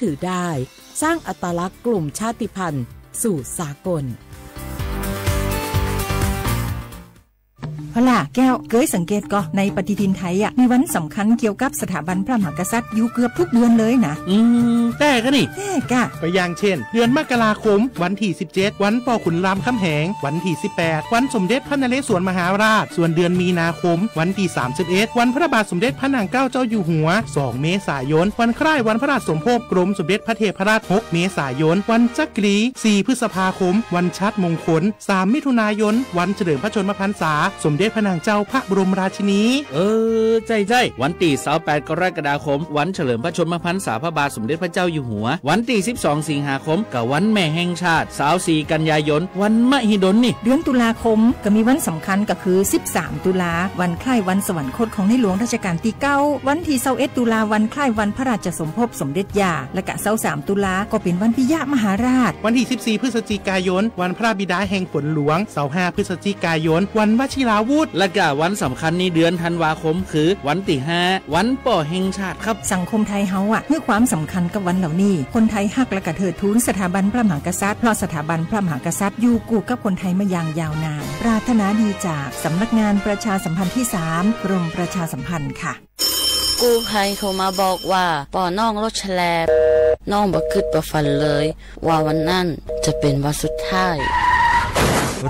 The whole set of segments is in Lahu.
ถือได้ สร้างอัตลักษณ์กลุ่มชาติพันธุ์สู่สากล เอาล่ะ แก้ว เกยสังเกตก่อ ในปฏิทินไทยอะ มีวันสำคัญเกี่ยวกับสถาบันพระมหากษัตริย์อยู่เกือบทุกเดือนเลยนะ อืม แต่ก็นี่ แต่กะ ก็อย่างเช่น เดือนมกราคม วันที่สิบเจ็ด วันพ่อขุนรามคำแหง วันที่สิบแปด วันสมเด็จพระนเรศวรมหาราช ส่วนเดือนมีนาคม วันที่สามสิบเอ็ด วันพระบาทสมเด็จพระนางเกล้าเจ้าอยู่หัว สองเมษายน วันคล้ายวันพระราชสมภพกรมสมเด็จพระเทพรัตน์ หกเมษายน วันจักรี สี่พฤษภาคม วันชาติมงคล สามมิถุนายน วันเฉลิมพระชนมพรรษา สมเด็จพระนางเจ้าพระบรมราชินี เออ ใจ้ใจ้ วันตี้ซาวแปดกรกฎาคม วันเฉลิมพระชนมพรรษาพระบาทสมเด็จพระเจ้าอยู่หัว วันตี้สิบสองสิงหาคม กับวันแม่แห่งชาติ ซาวสี่กันยายน วันมหิดลนี่ เดือนตุลาคม ก็มีวันสำคัญก็คือ สิบสามตุลา วันคล้ายวันสวรรคตของในหลวงรัชกาลตี้เก้า วันตี้ซาวเอ็ดตุลา วันคล้ายวันพระราชสมภพสมเด็จย่า และกะซาวสามตุลา ก็เป็นวันปิยมหาราช วันตี้สิบสี่พฤศจิกายน วันพระบิดาแห่งฝนหลวง ซาวห้าพฤศจิกายน วันวชิราวุธ และกะวันสำคัญในเดือนธันวาคม คือวันตี้ห้า วันป้อแห่งชาติครับ สังคมไทยเฮาอะ หื้อความสำคัญกับวันเหล่านี้ คนไทยฮักและกะเทิดทูนสถาบันพระมหากษัตริย์ เพราะสถาบันพระมหากษัตริย์อยู่คู่กับคนไทยมาอย่างยาวนาน ปรารถนาดีจากสำนักงานประชาสัมพันธ์ที่สาม กรมประชาสัมพันธ์ค่ะ กู้ภัยโทรมาบอกว่า ปอน้องรถแฉลบ น้องบ่คิดบ่ฝันเลย ว่าวันนั้นจะเป็นวันสุดท้าย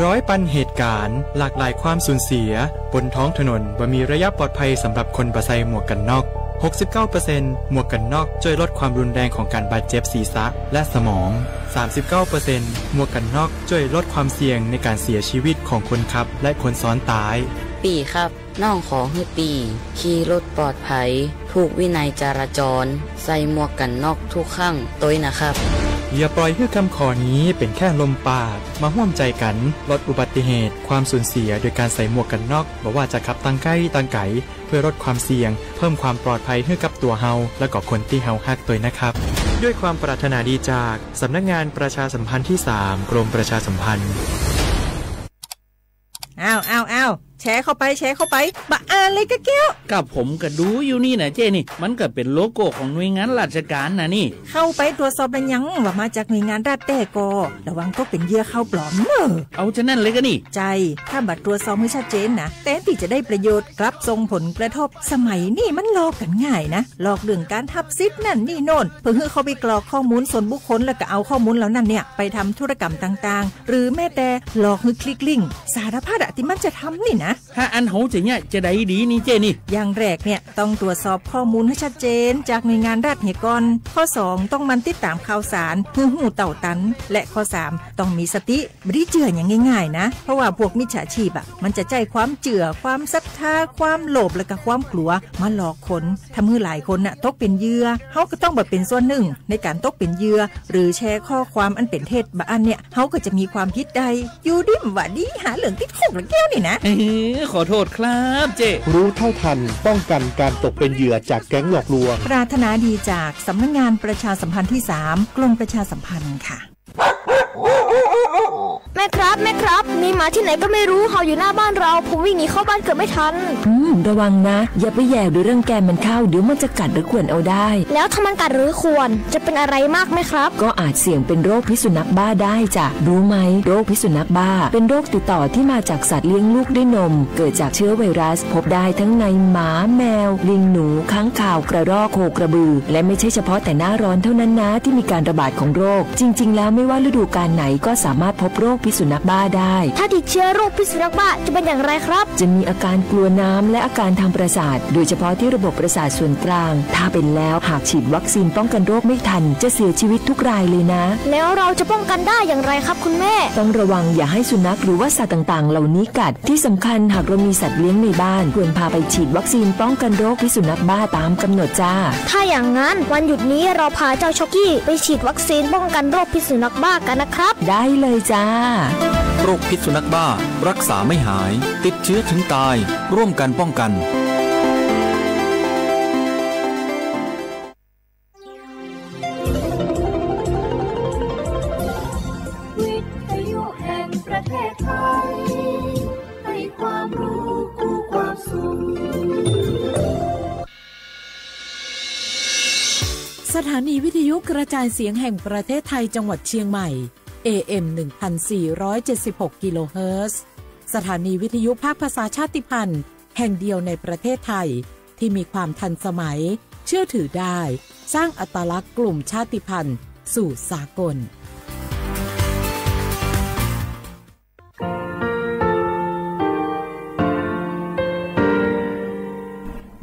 ร้อยปันเหตุการณ์ หลากหลายความสูญเสีย บนท้องถนนบ่มีระยะปลอดภัยสำหรับคนบ่ใส่หมวกกันน็อก หกสิบเก้าเปอร์เซ็นต์ หมวกกันน็อกช่วยลดความรุนแรงของการบาดเจ็บศีรษะและสมอง สามสิบเก้าเปอร์เซ็นต์ หมวกกันน็อกช่วยลดความเสี่ยงในการเสียชีวิตของคนขับและคนซ้อนท้าย ปี่ครับ น้องขอหื้อปี่ ขี่รถปลอดภัย ผูกวินัยจราจร ใส่หมวกกันน็อกทุกครั้งตวยนะครับ อย่าปล่อยหื้อคำขอนี้เป็นแค่ลมปาก มาร่วมใจกันลดอุบัติเหตุ ความสูญเสียโดยการใส่หมวกกันน็อก บ่ว่าจะขับตางใก้ตางไก๋ เพื่อลดความเสี่ยง เพิ่มความปลอดภัยหื้อกับตั๋วเฮา และก็คนตี้เฮาฮักตวยนะครับ ด้วยความปรารถนาดีจากสำนักงานประชาสัมพันธ์ที่สาม กรมประชาสัมพันธ์ อ้าว อ้าว อ้าว แชร์เข้าไป แชร์เข้าไป บ่าอ่านเลยกะแก้ว กะผมกะดูอยู่นี่นะเจ้นี่ มันกะเป๋นโลโก้ของหน่วยงานราชการนะนี่ เข้าไปตรวจสอบแล้วยังว่ามาจากหน่วยงานรัฐแต๊ก่อ ระวังตกเป๋นเหยื่อข่าวปลอมเน่อ เอาฉะนั้นเลยกะนี่ ใจ้ ถ้าบ่ตรวจสอบหื้อชัดเจนนะ แทนตี้จะได้ประโยชน์ กลับส่งผลกระทบ สมัยนี้มันหลอกกั๋นง่ายนะ หลอกเรื่องการหับสิทธิ์นั่นนี่โน่น เพื่อหื้อเข้าไปกรอกข้อมูลส่วนบุคคล แล้วกะเอาข้อมูลเหล่านั้นเนี่ย ไปทำธุรกรรมต่างๆ หรือแม้แต่หลอกหื้อคลิกลิงก์ สารพัดอะตี้มันจะทำนี่นะ ถ้าอั้นเฮาจะเยียะจะใดดีนี่เจ้นี่ อย่างแรกเนี่ย ต้องตรวจสอบข้อมูลหื้อชัดเจนจากหน่วยงานรัฐเหียก่อน ข้อสอง ต้องหมั่นติดต๋ามข่าวสาร หื้อฮู้เต้าตัน และข้อสาม ต้องมีสติ บ่ดีเจื้ออย่างง่ายๆนะ เพราะว่าพวกมิจฉาชีพอะ มันจะใจ๊ความเจื้อ ความศรัทธา ความโลภ และกะความกลัว มาหลอกคน ทำหื้อหลายคนน่ะ ตกเป๋นเหยื่อ เฮาก็ต้องบ่เป๋นส่วนหนึ่งในการตกเป๋นเหยื่อ หรือแชร์ข้อความอันเป๋นเท็จ บ่าอั้นเนี่ย เฮาก็จะมีความผิดได้ อยู่ดีบ่าดี หาเรื่องติดคุกละแก้วนี่นะ เออ ขอโทษครับเจ้ รู้เท่าทัน ป้องกันการตกเป็นเหยื่อจากแก๊งหลอกลวง ปรารถนาดีจากสำนักงานประชาสัมพันธ์ที่สาม กรมประชาสัมพันธ์ค่ะ แม่ครับ แม่ครับ มีหมาที่ไหนก็ไม่รู้เห่าอยู่หน้าบ้านเรา ผมวิ่งหนีเข้าบ้านเกือบไม่ทัน อืม ระวังนะ อย่าไปแหย่หรือรังแกมันเข้า เดี๋ยวมันจะกัดหรือข่วนเอาได้ แล้วถ้ามันกัดหรือข่วน จะเป็นอะไรมากไหมครับ ก็อาจเสี่ยงเป็นโรคพิษสุนัขบ้าได้จ้ะ รู้ไหม โรคพิษสุนัขบ้า เป็นโรคติดต่อที่มาจากสัตว์เลี้ยงลูกด้วยนม เกิดจากเชื้อไวรัส พบได้ทั้งในหมา แมว ลิงหนู ค้างคาว กระรอก โคกระบือ และไม่ใช่เฉพาะแต่หน้าร้อนเท่านั้นนะ ที่มีการระบาดของโรค จริงๆ แล้วไม่ว่าฤดูกาลไหนก็สามารถพบโรคพิษสุนัขบ้าได้ ถ้าติดเชื้อโรคพิษสุนัขบ้าจะเป็นอย่างไรครับ จะมีอาการกลัวน้ำและอาการทางประสาท โดยเฉพาะที่ระบบประสาทส่วนกลาง ถ้าเป็นแล้วหากฉีดวัคซีนป้องกันโรคไม่ทัน จะเสียชีวิตทุกรายเลยนะ แล้วเราจะป้องกันได้อย่างไรครับคุณแม่ ต้องระวังอย่าให้สุนัขหรือว่าสัตว์ต่างๆ เหล่านี้กัด ที่สำคัญหากเรามีสัตว์เลี้ยงในบ้าน ควรพาไปฉีดวัคซีนป้องกันโรคพิษสุนัขบ้าตามกำหนดจ้า ถ้าอย่างนั้นวันหยุดนี้เราพาเจ้าช็อกกี้ไปฉีดวัคซีนป้องกันโรคพิษสุนัขบ้ากันนะครับ ได้เลยจ้า โรคพิษสุนัขบ้า รักษาไม่หาย ติดเชื้อถึงตาย ร่วมกันป้องกัน วิทยุแห่งประเทศไทย ให้ความรู้คู่ความสุข สถานีวิทยุ กระจายเสียงแห่งประเทศไทย จังหวัดเชียงใหม่ เอเอ็ม หนึ่งพันสี่ร้อยเจ็ดสิบหก กิโลเฮิรตซ์ สถานีวิทยุภาคภาษาชาติพันธุ์ แห่งเดียวในประเทศไทย ที่มีความทันสมัย เชื่อถือได้ สร้างอัตลักษณ์กลุ่มชาติพันธุ์สู่สากล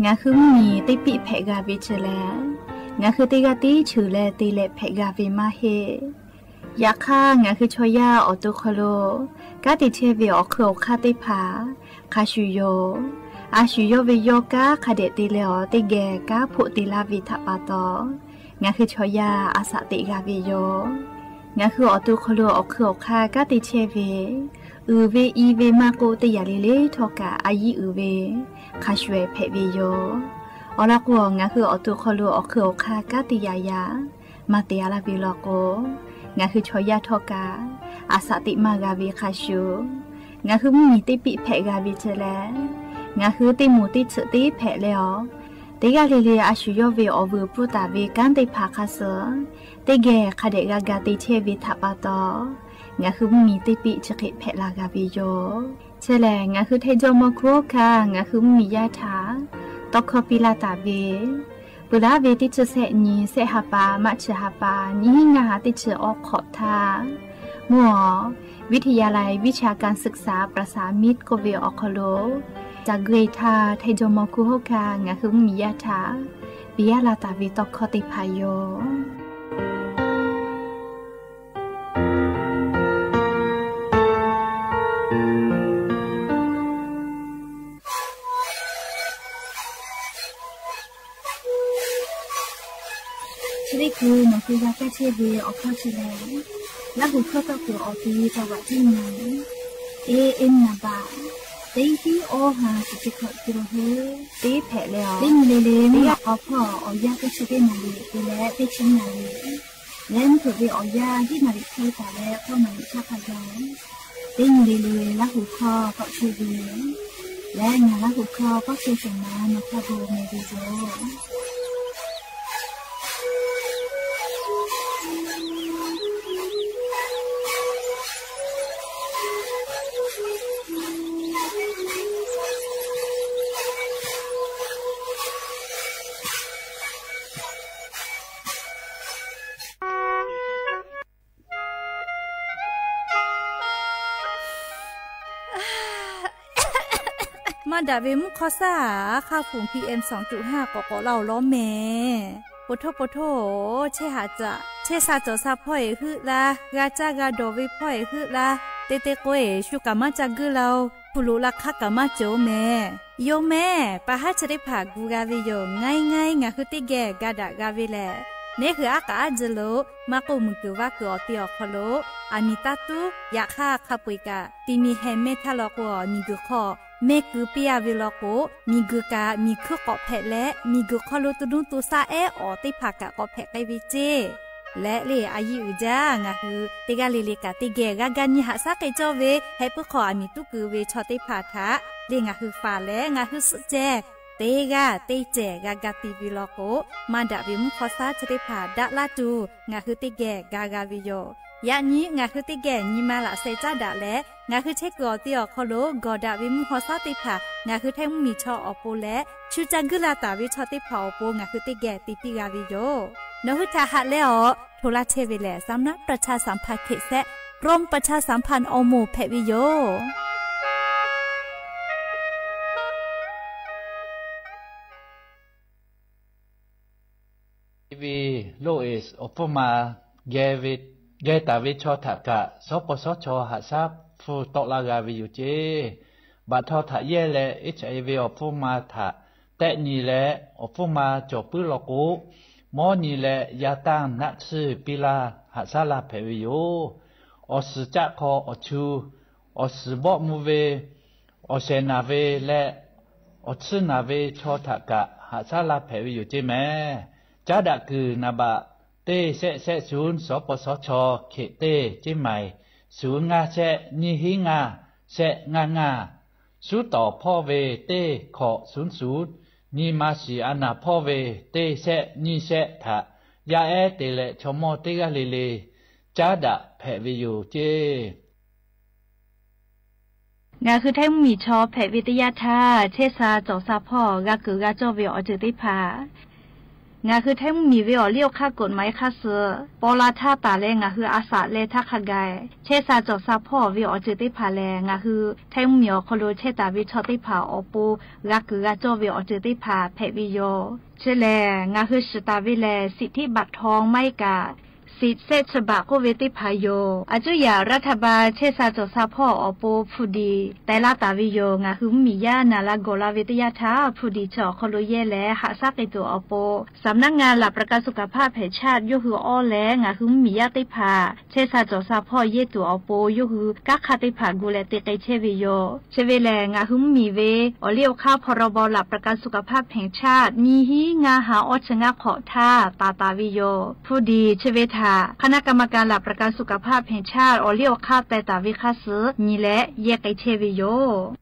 Ngaˬ hui mvuhˇ miˬ teˇ piˆ hpehꞈ g'a ve chi lehˬ, ngaˬ hui teˇ g'aˇ tiˉ cheuˬ leh te leh hpehꞈ g'a ve maˇ heˆ. Yaꞈ hk'aˇ, ngaˬ hui chaw yaˇ awˬ to hk'aw lo kanˉ te chehˇ ve awˬ hk'eun awˬ hk'aˇ teˇ hpaˍ hk'a shuˍ yoˬ. A shu yawˇ ve yawˇ kanˉ hk'a dehꞈ te leh awˬ teˇ geh kanˉ hpoˆ te laˇ ve htaꞈ pa taw, ngaˬ hui chaw yaˇ a shaꞈ teꞈ g'a ve yoˬ. Ngaˬ hui awˬ to hk'aw lo awˬ hk'eun awˬ hk'aˇ kanˉ te chehˇ ve, uiˍ ve i ve maˇ k'oˆ, teˇ yanˇ le le htawˇ kaꞈ a yiˇ uiˍ ve hk'a shuˍ hpehꞈ ve yoˬ. Awˬ lawn k'o, ngaˬ hui awˬ to hk'aw lo awˬ hk'eun awˬ hk'aˇ kanˉ te yaꞈ yaꞈ maˇ te a laˇ ve law k'o, ngaˬ hui chaw yaˇ htawˇ kaꞈ a shaꞈ teꞈ maˇ g'a ve hk'a shuˍ, ngaˬ hui mvuhˇ miˬ teˇ piˆ hpehꞈ g'a ve chi lehˬ, ngaˬ hui teˇ moˍ teˇ tsuhꞈ teˇ hpehꞈ leh awˬ, teˇ g'aˇ le le a shu yawˇ ve awˬ vuiˬ pfuhˇ taˍ ve kanˉ teˇ hpaˍ hk'a suh teˇ geh hk'a dehꞈ g'a ga te chehˇ ve htaꞈ pa taw, ngaˬ hui mvuhˇ miˬ teˇ piˆ chi hk'e hpehꞈ la g'a ve yoˬ. Chi lehˬ, ngaˬ hui Htaiˇ jawˇmawˇ hkuˇ hawˉ hkanˇ ngaˬ hui mvuhˇ miˬ yaˇ htaꞈ tawˇ hkawˇ piˇ laˇ taˍ ve, peuˬ laˇ ve teˇ chi sehˆ nyi sehˆ ha pa maˇ chi ha pa nyiˇ hinˉ ngaˇ ha teˇ chi awˬ hk'awꞈ htaˇ, mvuhˇ awˬ วิทยาลัยวิชาการศึกษาประสามิตร k'oˆ ve awˬ hk'aw lo ca guˇ e htaˇ, Htaiˇ jawˇmawˇ hkuˇ hawˉ hkanˇ ngaˬ hui mvuhˇ miˬ yaˇ htaꞈ piˇ laˇ taˍ ve tawˇ hkawˇ teˇ hpaˍ yoˬ. Chi teˇ hkui nawˬ hui g'a kaˇ chehˇ ve awˬ hkawˇ chi lehˬ, Laˇ huˍ hkawˇ tawˇ kuiˬ awˬ ti taˇ vaꞈ tiˉ nyi, A M naˍ baꞈ teˇ hiˉ awˇ ha shiˍ chi hkawꞈ ti lo heuˆ teˇ hpehꞈ leh awˬ, teˇ nyi le le mvuhˇ naw k'aw hpawˇ awˬ yanˇ teˇ chi teˇ naˍ riˍ te leh teˇ chi naˍ riˍ leh mvuhˇ hpeuꞈ ve awˬ yanˇ hiˉ naˍ riˍ hk'e taˍ leh k'awˇ naˍ riˍ chaˇ hk'a gaˬ, teˇ nyi le le Laˇ huˍ hkawˇ tawˆ chehˇ ve leh ngaˬ Laˇ huˍ hkawˇ tawˆ chehˇ shawˍ ma nawˬ hk'a bon meh ve yoˬ. Maˇ daꞈ ve mvuhˇ hk'awˇ saˉ, a hk'aˇ hpu P M สองจุดห้า k'awꞈ k'awꞈ laˇ-oˬ lawˉ mehˍ. Poˬ htoˇ poˬ htoˇ, chehˇ haꞈ caꞈ chehˇ sha cawˬ sha hpawˇ eˬ heuˆ laˇ, g'a caˇ g'a dawˬ ve hpawˇ eˬ heuˆ laˇ, te te k'o eˬ shu kaꞈ maˇ ca guiˇ laˇ-oˬ. Hpu loꞈ la hk'aˇ kaꞈ maˇ cawˬ-oˬ mehˍ. Yoˬ mehˍ, pa haˉ chi teˇ hpaˍ gu g'a ve yoˬ. Ngaˇ iˉ ngaˇ iˉ ngaˬ hui teˇ geh ga daꞈ g'a ve lehˬ, neˉ hui aˉ k'aꞈ aˉ ji lo maˇ k'oˆ, muiˬ kuiˬ vaˇ kuiˬ awˬ te awˬ hk'aw lo aˬ miˍ taˇ tuˉ, yaꞈ hk'aˇ hk'a peu-eˬ kaꞈ ti mi heh mehˇ htaˇ law k'o, miˬ guiˬ hk'aw mehˇ keu piˇ a ve law k'o, miˬ guiˬ kaꞈ miˬ hkuiˇ k'awꞈ hpehꞈ leh, miˬ guiˬ hk'aw lo to nuˇ to shaˆ ehˉ awˬ teˇ hpaˍ kaꞈ k'awꞈ hpehꞈ k'ai ve ceˇ. Leh le a yiˇ uiˍ jaˇ, ngaˬ hui teˇ g'aˇ le le kaꞈ teˇ geh g'a ga nyi haꞈ shaˉ k'ai cawˇ ve, heh puiˉ hk'aw aˬ miˍ tuˉ keu ve chaw teˇ hpaˍ htaꞈ le ngaˬ hui faˍ leh ngaˬ hui suhˆ ceh teˇ g'aˇ teˇ cehˬ g'a ga ti ve law k'o, maˇ daꞈ ve mvuhˇ hk'awˇ saˉ chi teˇ hpaˍ daꞈ laˇ tuˬ ngaˬ hui teˇ geh ga g'a ve yoˬ. Yaꞈ nyi ngaˬ hui teˇ geh nyi ma laꞈ sheh caˉ daꞈ leh, ngaˬ hui chehˇ kuiˬ awˬ te awˬ hk'aw lo gawˬ daꞈ ve mvuhˇ hk'awˇ saˉ teˇ hpaˍ ngaˬ hui Htaiˇ mvuhˇ miˬ chaw awˬ pon leh, shu ca guiˇ la taˍ ve chaw teˇ hpaˍ awˬ pon ngaˬ hui teˇ geh te piˇ g'a ve yoˬ. Nawˬ hui htaꞈ haꞈ leh awˬ hto laˇ chehˇ ve lehˬ, สำนักประชาสัมพันธ์เขต แซะ กรมประชาสัมพันธ์ awˬ moˍ hpehꞈ ve yoˬ. T V loˇ eˬ awˬ hpfuhˇ ma geh taˍ ve chaw htaꞈ kaꞈ, shawˉ pawˍ shawˉ chaw haꞈ shaˉ hpfuhˇ tawˆ laˇ g'a ve yoˬ ceˇ. Baꞈ htaw htaꞈ yehˇ leh H I V awˬ hpfuhˇ ma htaꞈ tehˆ nyi leh, awˬ hpfuhˇ ma cawˬ puiˉ law k'o, mawˇ nyi leh yaˇ tanˇ naˆ tsuhˇ piˇ laˇ haꞈ shaˉ laˇ hpehꞈ ve yoˬ. Awˬ suhˍ caˆ hk'aw awˬ chu, awˬ suhˍ bawˆ mvuh ve, awˬ shehˍ naˬ ve leh awˬ tsuhˇ naˬ ve chaw htaꞈ kaꞈ haꞈ shaˉ laˇ hpehꞈ ve yoˬ ceˇ mehˍ. Caˉ daꞈ kuiˬ naˍ baꞈ teˇ shehˆ shehˆ suhˍ, shawˉ pawˍ shawˉ chaw hk'e teˇ ceˇ maiˍ, suhˍ ngaˇ shehˆ nyiˇ hinˉ ngaˇ shehˆ ngaˇ ngaˇ, suˉ tawˍ hpawˇ ve teˇ hkawꞈ suhˍ suhˍ, nyi ma shiˍ a naˍ hpawˇ ve teˇ shehˆ nyiˇ shehˆ htaꞈ Yaˇ ehˉ te leh chaw mawˇ teˇ g'aˇ le le caˉ daꞈ hpehꞈ ve yoˬ ceˇ. Ngaˬ hui Htaiˇ mvuhˇmiˬ chaw hpehꞈ ve teˇ yanˇ htaˇ, chehˇ sha cawˬ sha hpawˇ g'a kuiˬ g'a cawˇ ve awˬ ceuˬ teˇ hpaˍ, ngaˬ hui Htaiˇ mvuhˇmiˬ ve awˬ liˇ awˬ hk'aˇ กฎหมาย hk'aˇ suh paw la htaˇ taˍ leh ngaˬ hui a shaꞈ leh htaˇ hk'a gaˬ chehˇ sha cawˬ sha hpawˇ ve awˬ ceuˬ teˇ hpaˍ lehˬ, ngaˬ hui Htaiˇ mvuhˇmiˬ awˬ hk'aw lo chehˇ taˍ ve chaw teˇ hpaˍ awˬ pon g'a kuiˬ g'a cawˇ ve awˬ ceuˬ teˇ hpaˍ hpehꞈ ve yoˬ. Chi lehˬ, ngaˬ hui shiˍ taˍ ve lehˬ, สิทธิบัตรทอง maˇ heˆ kaꞈ สิทธิ์เศษฉบับ k'oˆ ve teˇ hpaˍ yoˬ. A cuˇ yaꞈ รัฐบาล chehˇ sha cawˬ sha hpawˇ awˬ pon hpu diˍ teh laˇ taˍ ve yoˬ. Ngaˬ hui mvuhˇmiˬ yaˇ naˍ la gawˬ la ve teˇ yanˇ htaˇ, hpu diˍ chi awˬ hk'aw lo yehˇ leh haꞈ shaˉ k'ai tuˬ awˬ pon สำนักงานหลักประกันสุขภาพแห่งชาติ yawˇ hui awˇ leh ngaˬ hui mvuhˇmiˬ yaˇ teˇ hpaˍ chehˇ sha cawˬ sha hpawˇ yehˇ tuˬ awˬ pon yawˇ hui kanˉ hk'aˇ teˇ hpaˍ gu leh te k'ai chehˇ ve yoˬ. Chi ve lehˬ, ngaˬ hui mvuhˇmiˬ ve awˬ liˇ awˬ hk'aˇ พรบหลักประกันสุขภาพแห่งชาติ nyiˇ hinˉ ngaˇ ha awˇ chi ngaˇ hk'awꞈ htaˇ taˍ taˍ ve yoˬ. Hpu diˍ chi ve htaꞈ คณะกรรมการหลักประกันสุขภาพแห่งชาติ awˬ liˇ awˬ hk'aˇ teh taˍ ve hk'aˇ suh nyi leh yehˇ k'ai chehˇ ve yoˬ.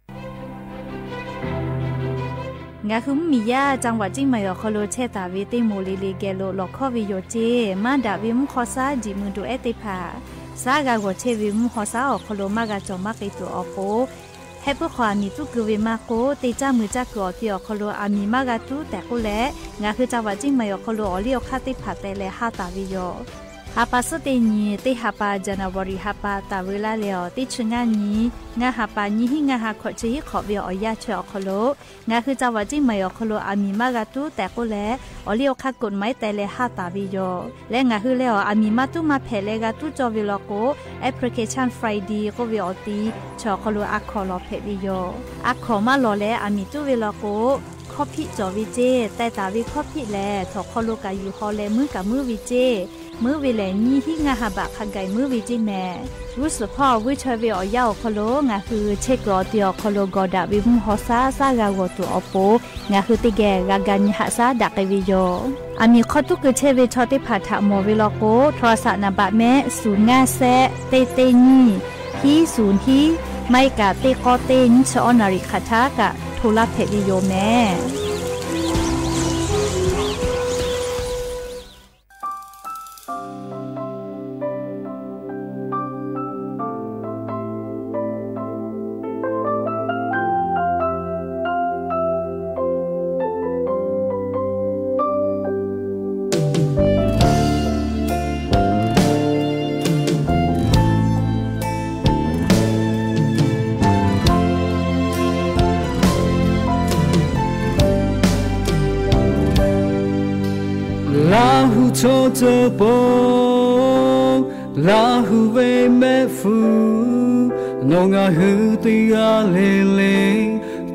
Ngaˬ hui mvuhˇmiˬ yaˇ จังหวัดเชียงใหม่ awˬ hk'aw lo chehˇ taˍ ve teˇ moˍ le le geh lo lawˬ hkawˇ ve yoˬ ceˇ. Maˇ daꞈ ve mvuhˇ hk'aw shaˉ jiꞈ mui do ehˉ teˇ hpaˍ, shaˉ g'a g'awˬ chehˇ ve mvuhˇ hk'aw shaˉ awˬ hk'aw lo maˇ g'a cawˬ maˇ k'ai tuˬ awˬ pon, heh puiˉ hk'aw aˬ miˍ tuˉ keu ve maˇ k'oˆ, teˇ caˇ mui caˇ kuiˬ awˬ ti awˬ hk'aw lo aˬ miˍ maˇ g'a tuˉ tehꞈ k'oˆ leh, ngaˬ hui จังหวัดเชียงใหม่ awˬ hk'aw lo awˬ liˇ awˬ hk'aˇ teˇ hpaˍ teh leh haˇ taˍ ve yoˬ. Ha pa suhˉ teˇ nyi, teˇ ha pa January ha pa taˍ veu laˇ leh awˬ teˇ chi ngaˇ nyi, ngaˇ ha pa nyiˇ hinˉ ngaˇ ha hkawꞈ chi hiˉ hk'awꞈ ve awˬ yanˇ chi awˬ hk'aw lo ngaˬ hui จังหวัดเชียงใหม่ awˬ hk'aw lo aˬ miˍ maˇ g'a tuˉ tehꞈ k'oˆ leh, awˬ liˇ awˬ hk'aˇ กฎหมาย teh leh haˇ taˍ ve yoˬ. Leh ngaˬ hui leh awˬ aˬ miˍ maˇ tuˉ maˇ hpehꞈ leh g'a tuˉ cawˇ ve law k'o, Application Friday k'oˆ ve awˬ ti chi awˬ hk'aw lo a hkawˍ lawˬ hpehꞈ ve yoˬ. A hkawˍ maˇ lawˬ leh aˬ miˍ tuˉ ve law k'o, hkawˇ hpiˆ cawˬ ve ceˇ. Teh taˍ ve hkawˇ hpiˆ lehˬ, htawnˍ hk'aw lo kaꞈ yuˬ haw leh muiˉ kaꞈ muiˉ ve ceˇ. Muiˉ ve lehˬ, nyiˇ hinˉ ngaˇ ha baꞈ hk'a gaˬ muiˉ ve ceˇ mehˍ. G'uˇ suhˍ hpawˇ g'uˇ chaweh ve awˬ yanˇ awˬ hk'aw lo ngaˬ hui chehˇ kuiˬ awˬ ti awˬ hk'aw lo gawˬ daꞈ ve mvuhˇ hk'aw shaˉ shaˉ g'a g'awˬ tuˬ awˬ pon, ngaˬ hui teˇ geh g'a ga nyi haꞈ shaˉ daꞈ k'ai ve yoˬ. Aˬ miˍ hk'aw tuˉ keu chehˇ ve chaw teˇ hpaˍ htaꞈ mawˬ ve law k'o, โทรศัพท์ naˍ baꞈ mehˆ ศูนย์ ngaˇ shehˆ เจ็ด เจ็ด nyiˇ ศูนย์ ศูนย์ maˇ heˆ kaꞈ เจ็ด เก้า เจ็ด nyiˇ chi awˇ naˍ riˍ hk'aˬ htaˇ kaꞈ โทร laˇ hpehꞈ ve yoˬ mehˍ. Laˇ hu chaw ceuˬ pon, Laˇ hu ve mehˆ hpfuhˇ, nawˬ ngaˬ hui teˇ g'aˇ le le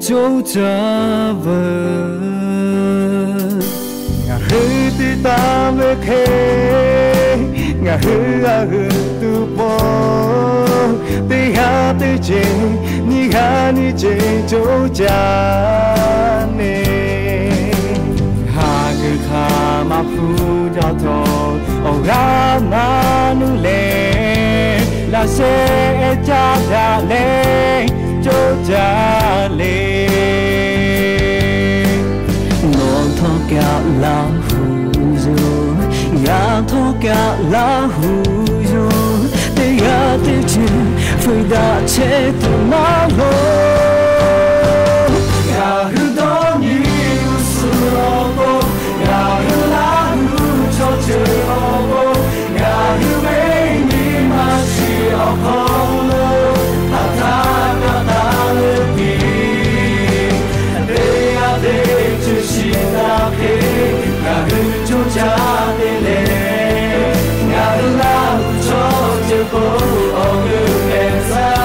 coˇ caˇ veuˬ. Ngaˬ hui te taˍ ve hk'e, ngaˬ hui g'a g'euꞈ tuˬ pon, teˇ g'aˇ teˇ ceuˬ, nyiˇ g'aˇ nyiˇ ceuˬ coˇ caˇ neˇ. Haꞈ kuiˬ hk'aˬ maˇ hpu jaˇ htawˇ, awˬ g'aˇ maˇ nuˇ leh, laꞈ sheh ehˉ caˇ daꞈ leh coˇ caˇ le. Nawˬ htawˇ kaꞈ Laˇ hu yoˬ, ngaˬ htawˇ kaꞈ Laˇ hu yoˬ. Teˇ g'aˇ teˇ ceuˬ fuiˍ daꞈ chehˇ tuˬ maˇ loˍ. Ngaˬ hui dawˇ nyi g'uˇ suhˍ awˬ pon, ngaˬ hui Laˇ hu chaw ceuˬ awˬ pon, ngaˬ hui ve nyi ma shiˍ awˬ hk'aw lo, haꞈ htaˇ kaꞈ taˍ ve tiˉ, teˇ g'aˇ teˇ ceuˬ shiˍ daꞈ hk'e, ngaˬ hui coˇ caˇ te leh, ngaˬ hui Laˇ hu chaw ceuˬ pon awˬ g'euˆ hpehꞈ shaˍ.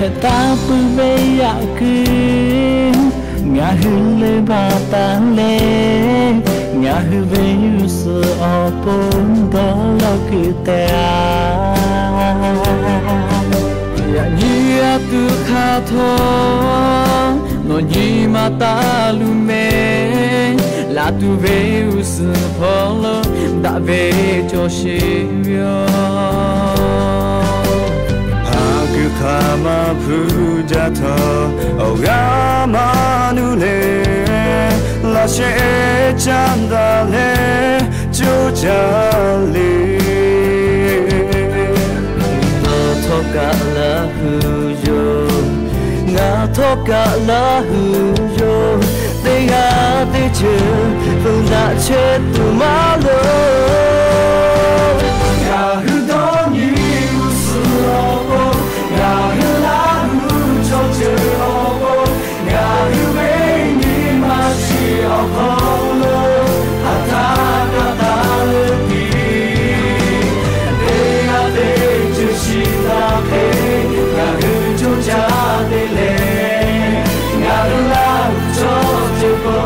Hpehꞈ taˍ peuˬ ve yaꞈ kuiˬ, ngaˬ hui leuˉ baˬ taˍ leh, Ngaˬ hui ve g'uˇ suhˍ awˬ pon dawˇ law kuiˬ tehꞈ a. Yaꞈ nyi a tuˬ hk'aˬ htawˇ, nawˬ nyi ma taˇ luˬ mehˍ. Laˬ tuˬ ve g'uˇ suhˍ hpawˇ lo daꞈ ve cawˬ sheˍ ve yoˬ. Haˍ kuiˬ hk'aˬ ma hpu jaˇ htawˇ, awˬ g'aˇ maˇ nuˇ leh, laꞈ sheh caˇ daꞈ leh coˇ caˇ le. Nawˬ htawˇ kaꞈ Laˇ hu yoˬ, ngaˬ htawˇ kaꞈ Laˇ hu yoˬ. Teˇ g'aˇ teˇ ceuˬ peuˬ daꞈ chehˇ tuˬ maˇ loˍ. Ngaˬ hui dawˇ nyi g'uˇ suhˍ awˬ pon, ngaˬ hui Laˇ hu chaw ceuˬ awˬ pon, ngaˬ hui ve nyi ma shiˍ awˬ hk'aw lo hk'aˬ htaˇ kaꞈ taˍ leuˬ piˇ. Teˇ g'aˇ teˇ ceuˬ shiˍ taˍ hk'e, ngaˬ hui coˇ caˇ te leh, ngaˬ hui Laˇ hu chaw ceuˬ k'o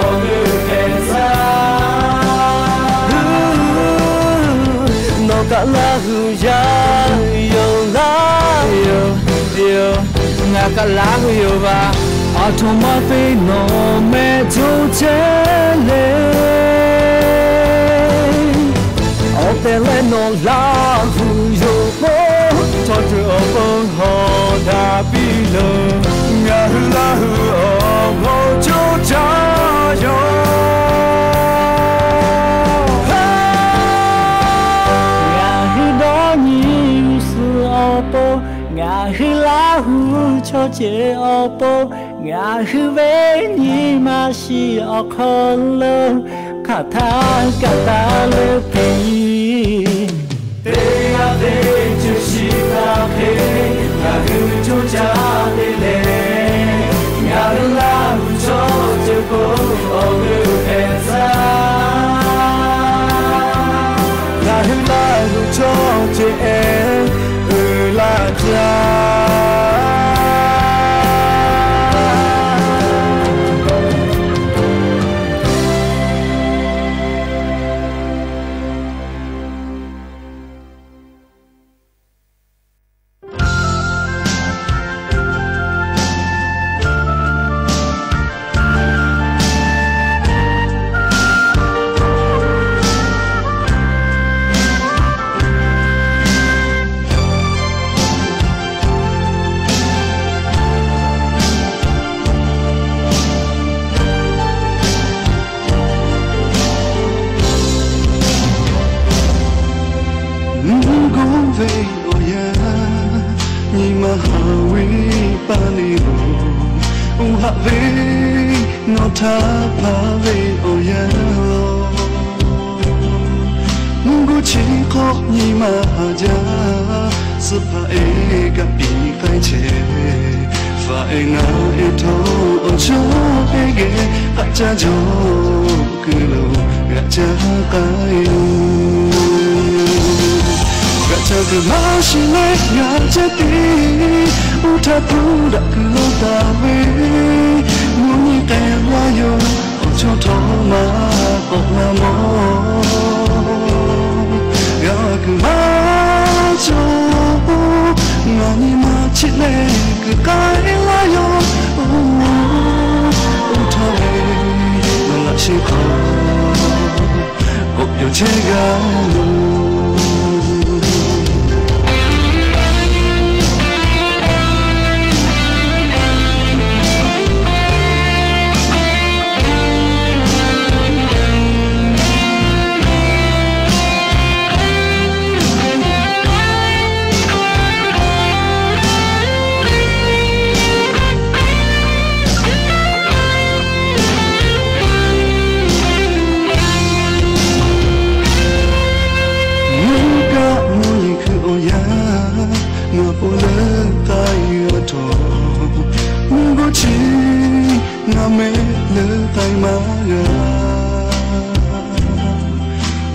awˬ g'euˆ hpehꞈ tcuh. Nawˬ kaꞈ Laˇ hu yaˇ yoˬ laˇ yoˬ. Ngaˬ kaꞈ Laˇ hu yoˬ vaˬ. Aˬ htoꞈ ma te nawˬ mehˆ coˇ chehˇ le. Awˬ tehˬ leh nawˬ Laˇ hu yoˬ k'o, chaw ceuˬ awˬ pon hawˍ daꞈ piˇ loˬ. Ngaˬ hui Laˇ hu awˬ hk'aw coˇ caˇ yoˬ. Ngaˬ hui dawˇ nyi g'uˇ suhˍ awˬ pon, ngaˬ hui Laˇ hu chaw ceuˬ awˬ pon, ngaˬ hui ve nyi ma shiˍ awˬ hk'aw lo hk'aˬ htaˇ kaꞈ taˍ leuˬ piˇ. Teˇ g'aˇ teˇ ceuˬ shiˍ taˍ hk'e, ngaˬ hui coˇ caˇ te leh, ngaˬ hui Laˇ hu chaw ceuˬ k'o awˬ g'euˆ hpehꞈ tcuh. Ngaˬ hui Laˇ hu chaw ceuˬ ehˉ uiˍ laˇ jaˇ. Mvuhˇ goˇ ve awˬ yanˇ, nyi ma haˍ ve paˇ le loˬ. Oˇ haꞈ ve nawˬ htaꞈ hpaˍ ve awˬ yanˇ, mvuhˇ goˇ chi hk'awꞈ nyi ma haˍ jaˇ. Suh hpaˍ ehˉ kaꞈ piˇ k'ai chehˇ, faˍ ehˉ ngaˬ ehˉ htawˇ awˬ chawˇ ehˉ geh k'aꞈ caˇ jaw kuiˬ lo g'aꞈ caˇ k'ai. G'aꞈ caˇ kuiˬ maˇ shiˍ leh g'aꞈ caˇ tiˉ, uˇ htaˇ hpu daꞈ kuiˬ lo taˍ ve, mvuhˇ nyi k'ai laˇ yoˬ. Awˬ chawˇ htawˇ maˇ k'awꞈ la mawˬ. G'a kuiˬ maˇ cawˬ, ngaˬ nyi ma chi leh kuiˬ k'ai laˇ yoˬ. Oˇ htaˇ ve ngaˬ laꞈ sheh hk'aw k'awꞈ yawˬ chehˇ g'a loˬ. Mvuhˇ kaˆ mvuhˇ yeˬ hkui awˬ yanˇ, ngaˬ po leuˆ k'ai g'a htawˇ, mvuhˇ goˇ chi ngaˬ mehˆ leuˆ k'ai maˇ g'a.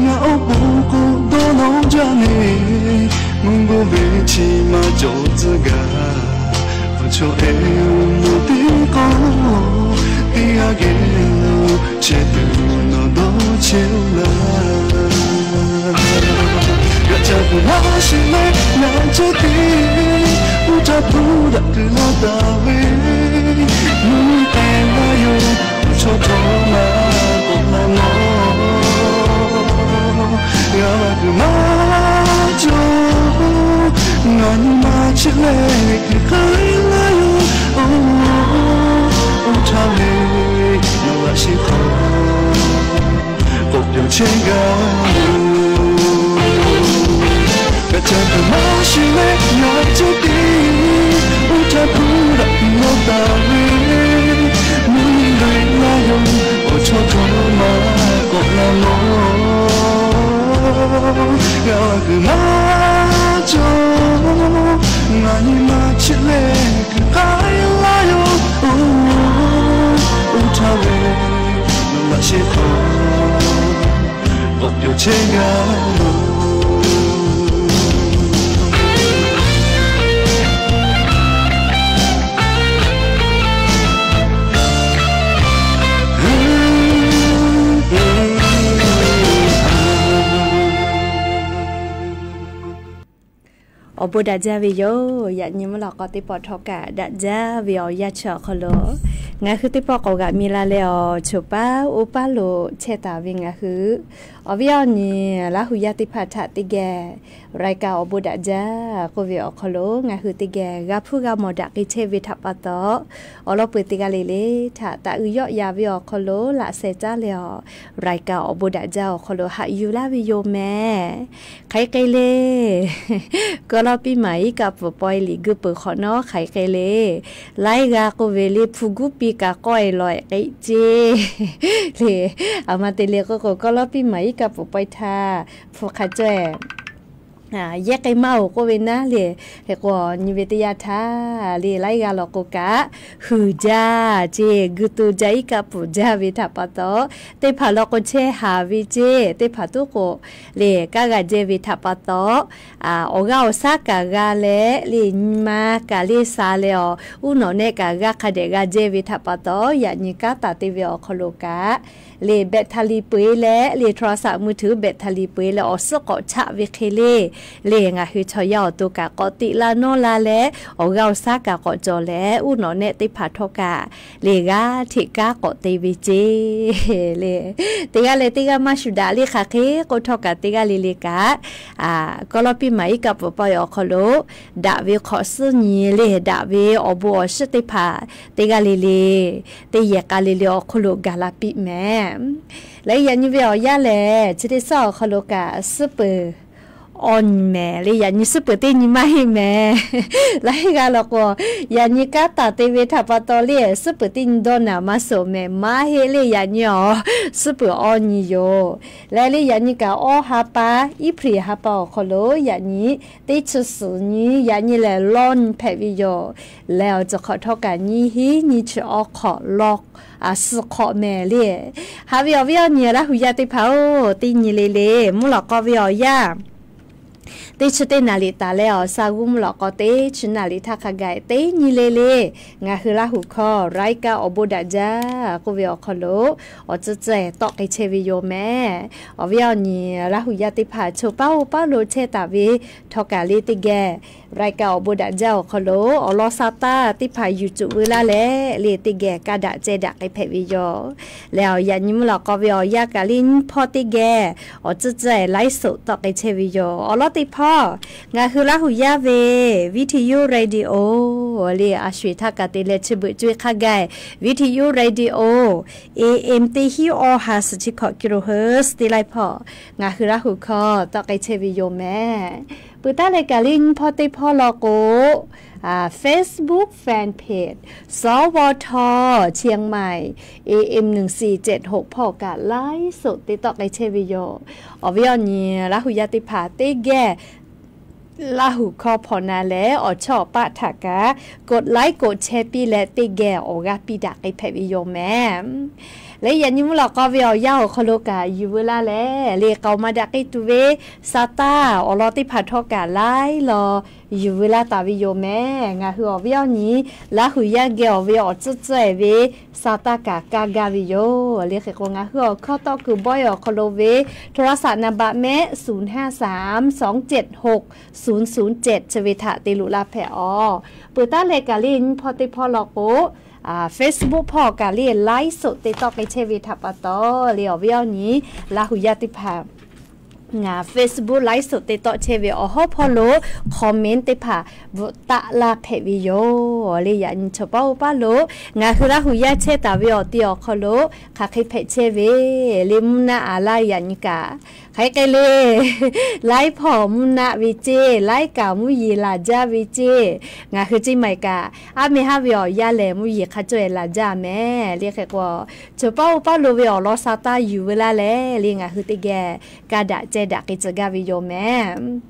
Ngaˬ awˬ pon k'o dawˇ nawˇ jaˇ le, mvuhˇ goˇ ve chi maˇ cawˬ tcuh gaˇ. Awˬ chawˇ ehˉ mvuhˇ teˇ k'aw, teˇ g'aˇ geh lo chehˇ tuˬ nawˬ dawˇ chehˇ laˇ. G'aꞈ ca kuiˬ maˇ shiˍ leh ngaˬ chehˇ tiˉ, uˉ htaˇ hpu daꞈ kuiˬ laˇ taˍ ve, mvuhˇ miˬ te laˇ yoˬ, chaw chaw maˇ k'awꞈ laˇ nawˉ. G'a kuiˬ maˇ cawˬ, ngaˬ nyi ma chehˇ leh kuiˬ k'ai laˇ yoˬ. Oˇ htaˇ ve, nawˬ g'aꞈ sheˍ hk'aw k'awꞈ pyaw chehˇ gaˇ. G'aꞈ ca kuiˬ maˇ shiˍ leh ngaˬ chehˇ tiˉ, uˉ htaˇ hpu daꞈ kuiˬ laˇ taˍ ve, mvuhˇ miˬ te laˇ yoˬ, awˬ chaw chaw maˇ k'awꞈ laˇ nawˉ. G'a kuiˬ maˇ cawˬ, ngaˬ nyi ma chehˇ leh kuiˬ k'ai laˇ yoˬ. Oˇ htaˇ ve, nawˬ g'aꞈ sheˍ hk'aw k'awꞈ pyaw chehˇ gaˇ. Awˬ bon daꞈ jaˇ ve yoˬ. Yaꞈ nyi mvuhˇ lawꞈ k'aw teˇ pawˆ htawˇ kaꞈ daꞈ jaˇ ve awˬ yanˇ chi awˬ hk'aw lo, ngaˬ hui teˇ pawˆ k'awꞈ g'aꞈ mi la leh awˬ choˬ paˉ oˇ paˉ lo chehˇ taˍ ve ngaˬ hui awˬ viˉ awˬ nyi Laˇ huˍ yaˇ teˇ hpaˍ htaꞈ teˇ geh รายการ awˬ bon daꞈ jaˇ k'oˆ ve awˬ hk'aw lo ngaˬ hui teˇ geh g'a hpuˇ g'a mawˬ daꞈ k'ai chehˇ ve htaꞈ pa taw, awˬ lawn peuˬ teˇ g'aˇ le le htaꞈ taꞈ uiˍ yawˆ yan ve awˬ hk'aw lo laꞈ sheh caˉ leh awˬ รายการ awˬ bon daꞈ jaˇ awˬ hk'aw lo haꞈ yuˬ laˇ ve yoˬ mehˍ. Hk'aˬ hk'e le, kawˇ lawˇ piˇ maˍ iˉ kaˆ pfuhˍ paw e liꞈ gui peuˬ hk'awꞈ nawˉ hk'aˬ hk'e le, laiˉ g'aˇ k'oˆ ve le hpu guˉ piˇ kaꞈ k'awehˬ lawehˬ k'ai ceˇ le. Aˬ ma te le k'oˆ k'o, kawˇ lawˇ piˇ maˍ iˉ kaˆ pfuhˍ paw e htaˇ, hpu hk'a caweh yehˇ k'ai maˇ oˬ k'oˆ ve naˉ le. Hk'e k'o, nyi ve teˇ yanˇ htaˇ le, laiˉ g'aˇ law k'o kaꞈ huiˍ jaˇ ceˇ, gui to jaˇ, iˉ kaˆ pfuhˍ jaˇ ve htaꞈ pa taw, teˇ hpaˍ law k'o chehˇ haˍ ve ceˇ, teˇ hpaˍ tuˉ k'o le, kaˇ g'a jehˇ ve htaꞈ pa taw, awˬ g'aˇ awˬ shaˉ kaꞈ g'a leh le, nyi ma kaꞈ le sha leh awˬ uˉ nawꞈ nehˆ kaꞈ g'a hk'a dehꞈ g'a jehˇ ve htaꞈ pa taw, yaꞈ nyi kanˉ taˍ te ve awˬ hk'aw lo kaꞈ le, แบตเตอรี่ peu e leh le, โทรศัพท์มือถือ แบตเตอรี่ peu e leh awˬ suhˉ k'awꞈ chaꞈ ve hk'e le, le ngaˬ hui chaw yaˇ awˬ to kaꞈ k'awꞈ teꞈ laˇ nawˉ la leh, awˬ g'aˇ awˬ shaˉ kaꞈ k'awꞈ cawˬ leh, uˉ nawꞈ nehˆ teˇ hpaˍ htawˇ kaꞈ le g'aˇ hteꞈ kanˉ k'awꞈ te ve ceˇ le. Teˇ g'aˇ leh teˇ g'aˇ maˇ shuˍ daꞈ le, hk'aˬ hk'e k'oˆ htawˇ kaꞈ teˇ g'aˇ le le kaꞈ, kawˇ lawˇ piˇ maˍ iˉ kaˆ pfuhˍ paw e awˬ hk'aw lo daꞈ ve hk'awꞈ suhˉ nyi le, daꞈ ve awˬ bon awˬ shiˉ teˇ hpaˍ teˇ g'aˇ le le, teˇ yehˬ k'a le le awˬ hk'oˆ lo gaˬ la piˇ mehˍ. Leh yaꞈ nyi ve awˬ yanˇ lehˬ, chi teˇ suhˉ awˬ hk'aw lo kaꞈ suhˉ peuˬ awˬ nyi mehˍ le. Yaꞈ nyi suhˉ peuˬ teˇ nyi maˇ heˆ mehˍ. Laiˉ g'aˇ law k'o, yaꞈ nyi kanˉ taˍ te ve htaꞈ pa taw le, suhˉ peuˬ teˇ nyi dawˇ naˍ maˇ suhˍ mehˍ, maˇ heˆ le. Yaꞈ nyi awˬ suhˉ peuˬ awˬ nyi yoˬ. Leh le yaꞈ nyi kaꞈ awˬ ha pa, April ha pa awˬ hk'aw lo yaꞈ nyi teˇ chi suhˍ nyi, yaꞈ nyi lehˬ lawˇ nyi hpehꞈ ve yoˬ. Leh awˬ ceuˬ hk'awꞈ htawˇ kaꞈ nyiˇ hinˉ nyiˇ chi awˬ hk'awꞈ lawˇ suhˍ hk'awꞈ mehˍ le. Haꞈ ve awˬ viˉ awˬ nyi Laˇ huˍ yaˇ teˇ hpaˍ-oˬ, teˇ nyi le le mvuhˇ lawꞈ k'aw ve awˬ yanˇ teˇ chi teˇ naˍ riˍ taˍ leh awˬ sa g'uˇ mvuhˇ lawꞈ k'aw teˇ chi naˍ riˍ htaˇ hk'a gaˬ teˇ nyi le le ngaˬ hui Laˇ huˍ hkawˇ รายการ awˬ bon daꞈ jaˇ k'oˆ ve awˬ hk'aw lo awˬ tcuhˉ tcuhˉ tawˆ k'ai chehˇ ve yoˬ mehˍ. Awˬ viˉ awˬ nyi Laˇ huˍ yaˇ teˇ hpaˍ choˬ paˉ oˇ paˉ lo chehˇ taˍ ve htawˇ kaꞈ le teˇ geh รายการ awˬ bon daꞈ jaˇ awˬ hk'aw lo awˬ lawn sa taˇ teˇ hpaˍ yuˬ cuˬ veu laˇ leh le teˇ geh ka daꞈ ceh daꞈ k'ai hpehꞈ ve yoˬ. Leh awˬ yaꞈ nyi mvuhˇ lawꞈ k'aw ve awˬ yanˇ kaꞈ le nyiˇ hpawˇ teˇ geh awˬ tcuhˉ tcuhˉ laiˉ soꞈ tawˆ k'ai chehˇ ve yoˬ. Awˬ lawn teˇ hpawˇ ngaˬ hui Laˇ huˍ yaˇ ve วิทยุ radio le a sho eˬ htaˇ kaꞈ te leh chi beuꞈ co e hk'a gaˬ วิทยุ radio AM teˇ hinˉ awˇ ha suhˍ chi hkawꞈ กิโลเฮิรตซ์ teˇ laiˉ hpawˇ ngaˬ hui Laˇ huˍ hkawˇ tawˆ k'ai chehˇ ve yoˬ mehˍ. Peuˬ taˉ leh kaꞈ le nyiˇ hpawˇ teˇ hpawˇ law k'o, Facebook fan page สวท เชียงใหม่ AM หนึ่งสี่เจ็ดหก hpawˇ kaꞈ laiˉ soꞈ te tawˆ k'ai chehˇ ve yoˬ. Awˬ viˉ awˬ nyi Laˇ huˍ yaˇ teˇ hpaˍ teˇ geh Laˇ huˍ hkawˇ hpawnˬ na leh awˬ chawˇ awˬ paˆ htaꞈ kaꞈ กดไลค์ กดแชร์ piˇ leh teˇ geh awˬ g'aˇ piˇ daꞈ k'ai hpehꞈ ve yoˬ mehˍ. Leh yaꞈ nyi mvuhˇ lawꞈ k'aw ve awˬ yanˇ awˬ hk'aw lo kaꞈ yuˬ veu laˇ leh le k'aoˍ ma daꞈ k'ai tuˬ ve sa taˇ awˬ lawn teˇ hpaˍ htawˇ kaꞈ laiˉ law yuˬ veu laˇ taˍ ve yoˬ mehˍ. Ngaˬ hui awˬ viˉ awˬ nyi Laˇ huˍ yaˇ geh awˬ ve awˬ tcuhˉ tcuhˉ-e ve sa taˇ kaꞈ kaˇ gaˇ ve yoˬ. Le hk'e k'o, ngaˬ hui awˬ hkawˇ tawˆ kuiˬ bawehˇ awˬ hk'aw lo ve โทรศัพท์ naˍ baˆ mehˆ ศูนย์ห้าสาม สองเจ็ดหก ศูนย์ศูนย์เจ็ด chi ve htaꞈ te loꞈ la hpehꞈ-oˬ. Peuˬ taˉ leh kaꞈ le nyi hpawˇ teˇ hpawˇ law k'o, Facebook hpawˇ kaꞈ le ไลฟ์สด te tawˆ k'ai chehˇ ve htaꞈ pa taw, le awˬ viˉ awˬ nyi Laˇ huˍ yaˇ teˇ hpaˍ ngaˬ Facebook ไลฟ์สด te tawˆ chehˇ ve awˬ hawˉ hpawˇ lo comment teˇ hpaˍ bvuhꞈ taˆ laˇ hpehꞈ ve yoˬ. Le yaꞈ nyi chaw paˉ oˇ paˉ lo ngaˬ hui Laˇ huˍ yaˇ chehˇ taˍ ve awˬ ti awˬ hk'aw lo hk'aˬ hk'e hpehꞈ chehˇ ve, le mvuhˇ naˆ a laˇ yaꞈ nyi kaꞈ hk'aˬ hk'e le laiˉ hpawˇ mvuhˇ naˆ ve ceˇ, laiˉ kaꞈ mvuhˇ yeˬ laˬ jaˇ ve ceˇ. Ngaˬ hui ceˇ maˬ kaꞈ, aˉ meh haˉ ve awˬ yanˇ lehˬ mvuhˇ yeˬ hk'a cawˇ-e laˬ jaˇ mehˍ. Le hk'e k'o, chaw paˉ oˇ paˉ lo ve awˬ lawn sa taˇ yuˬ veu laˇ leh, le ngaˬ hui teˇ geh ka daꞈ ceh daꞈ k'ai tcuh gaˇ ve yoˬ mehˍ.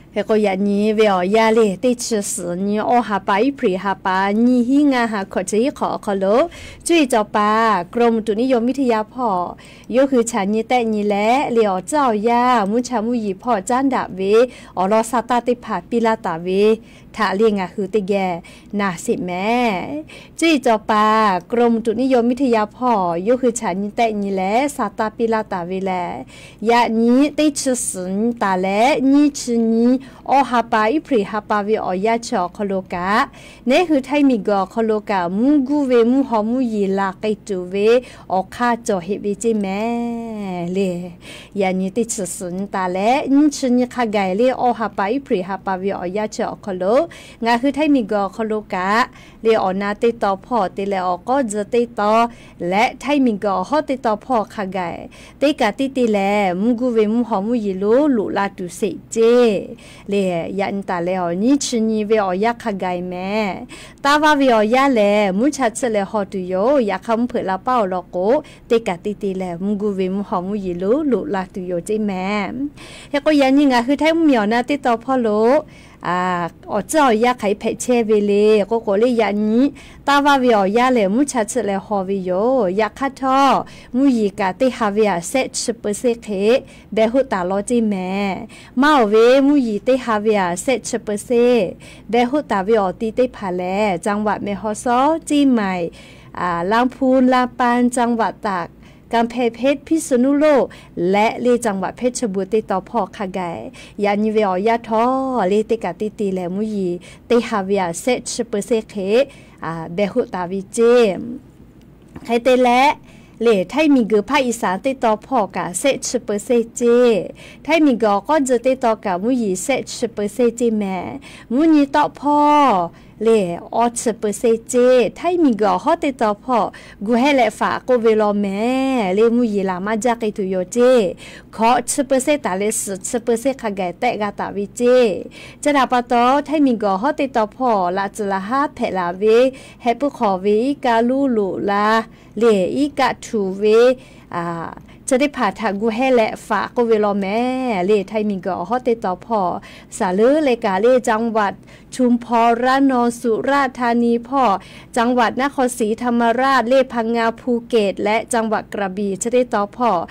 Hk'e k'o, yaꞈ nyi ve awˬ yanˇ le teˇ chi suhˍ nyi awˇ ha pa Iˉhpriˍ ha pa nyiˇ hinˉ ngaˇ ha hkawꞈ chi hiˉ hk'awꞈ awˬ hk'aw lo, cuˇ yiˍ cawˬ paˍ กรมอุตุนิยมวิทยา hpawˇ yawˇ hui chaꞈ nyi tehˆ nyi leh, le awˬ tcuhˉ awˬ yanˇ mvuhˇ cha mvuhˇ yeˬ hpawˇ caˉ daꞈ ve awˬ lawn sa taˇ teˇ hpaˍ piˇ laˇ taˍ ve htaꞈ le ngaˬ hui teˇ geh na sheˍ mehˍ. Cuˇ yiˍ cawˬ paˍ กรมอุตุนิยมวิทยา hpawˇ yawˇ hui chaꞈ nyi tehˆ nyi leh sa taˇ piˇ laˇ taˍ ve lehˬ, yaꞈ nyi teˇ chi suhˍ nyi taˍ leh nyiˇ chi nyi awˇ ha pa Iˉhpriˍ ha pa ve awˬ yanˇ chi awˬ hk'aw lo kaꞈ, neˉ hui Htaiˇ miˬguiˬ awˬ hk'aw lo kaꞈ mvuhˇ guˇ ve mvuhˇ haw mvuhˇ yeˬ laˬ k'ai tuˬ ve awˬ hk'aˇ cawˬ heꞈ ve ceˇ mehˍ le. Yaꞈ nyi teˇ chi suhˍ nyi taˍ leh nyiˇ chi nyi hk'a gaˬ le awˇ ha pa Iˉhpriˍ ha pa ve awˬ yanˇ chi awˬ hk'aw lo ngaˬ hui Htaiˇ miˬguiˬ awˬ hk'aw lo kaꞈ, le awˬ na teˇ taw hpawˇ te leh awˬ k'awˉ tcuh teˇ taw leh Htaiˇ miˬguiˬ awˬ hawˉ teˇ taw hpawˇ hk'a gaˬ teˇ kaꞈ tiˇ te lehˬ, mvuhˇ guˇ ve mvuhˇ haw mvuhˇ yeˬ lo loꞈ la tuˬ sheˍ ceˇ. Le yaꞈ nyi taˍ leh awˬ nyiˇ chi nyi ve awˬ yanˇ hk'a gaˬ mehˍ. Taˇ vaˇ ve awˬ yanˇ lehˬ, mvuhˇ cha tsuhˆ leh haw tuˬ yoˬ. Yaꞈ hk'aˇ mvuhˇ hpeuꞈ la paˉ awˬ lawn k'o, teˇ kaꞈ tiˇ te lehˬ, mvuhˇ guˇ ve mvuhˇ haw mvuhˇ yeˬ lo loꞈ la tuˬ yoˬ ceˇ mehˍ. Hk'e k'o, yaꞈ nyi ngaˬ hui Htaiˇ mvuhˇmiˬ awˬ na teˇ taw hpawˇ lo awˬ tcuhˉ awˬ yanˇ hk'aˬ hk'e hpehꞈ chehˇ ve le k'oˆ k'o le, yaꞈ nyi taˇ vaˇ ve awˬ yanˇ lehˬ, mvuhˇ cha tsuhˆ leh haw ve yoˬ. Yaꞈ hk'aˇ htawˇ, mvuhˇ yeˬ kaꞈ teˇ ha ve aꞈ shehˆ chi เปอร์เซ็นต์ hk'e behˬ hoˆ taˍ law ceˇ mehˍ. Maˇ awˬ ve mvuhˇ yeˬ teˇ ha ve aꞈ shehˆ chi เปอร์เซ็นต์ behˬ hoˆ taˍ ve awˬ ti teˇ hpaˍ lehˬ, จังหวัดแม่ฮ่องสอน ceˇ maˬ ลำพูน ลำปาง จังหวัดตาก กำแพงเพชร พิษณุโลก leh le จังหวัดเพชรบูรณ์ teˇ taw hpawˇ hk'a gaˬ, yaꞈ nyi ve awˬ yanˇ htawˇ le teˇ kaꞈ tiˇ te lehˬ, mvuhˇ yeˬ teˇ ha ve aꞈ shehˆ chi เปอร์เซ็นต์ hk'e behˬ hoˆ taˍ ve ceˇ. Hk'e te leh, le Htaiˇ miˬguiˬ ภาคอีสาน teˇ taw hpawˇ kaꞈ shehˆ chi เปอร์เซ็นต์ ceˇ. Htaiˇ miˬguiˬ awˬ k'awˉ tcuh teˇ taw kaꞈ mvuhˇ yeˬ shehˆ chi เปอร์เซ็นต์ ceˇ mehˍ. Mvuhˇ nyi tawˆ hpawˇ le awˇ chi เปอร์เซ็นต์ ceˇ. Htaiˇ miˬguiˬ awˬ hawˉ teˇ taw hpawˇ gu hehˇ leh faꞈ k'oˆ ve law mehˍ. Le mvuhˇ yeˬ laˬ maˇ jaˇ k'ai tuˬ yoˬ ceˇ. Hkawꞈ chi เปอร์เซ็นต์ taˍ leh suhˍ chi เปอร์เซ็นต์ hk'a gaˬ tehˆ g'a taˍ ve ceˇ. Chi htaꞈ pa taw, Htaiˇ miˬguiˬ awˬ hawˉ teˇ taw hpawˇ laꞈ tcuhˍ laꞈ haˉ hpehꞈ laˬ ve heh puiˉ hk'awꞈ ve iˉ kaˆ luˇ loꞈ la le iˉ kaˆ htuꞈ ve chi teˇ hpaˍ htaꞈ gu hehˇ leh faꞈ k'oˆ ve law mehˍ. Le Htaiˇ miˬguiˬ awˬ hawˉ teˇ taw hpawˇ saˍ leuˉ leh kaꞈ le จังหวัดชุมพร ระนอง สุราษฎร์ธานี hpawˇ จังหวัดนครศรีธรรมราช le พังงา ภูเก็ต leh จังหวัดกระบี่ chi teˇ taw hpawˇ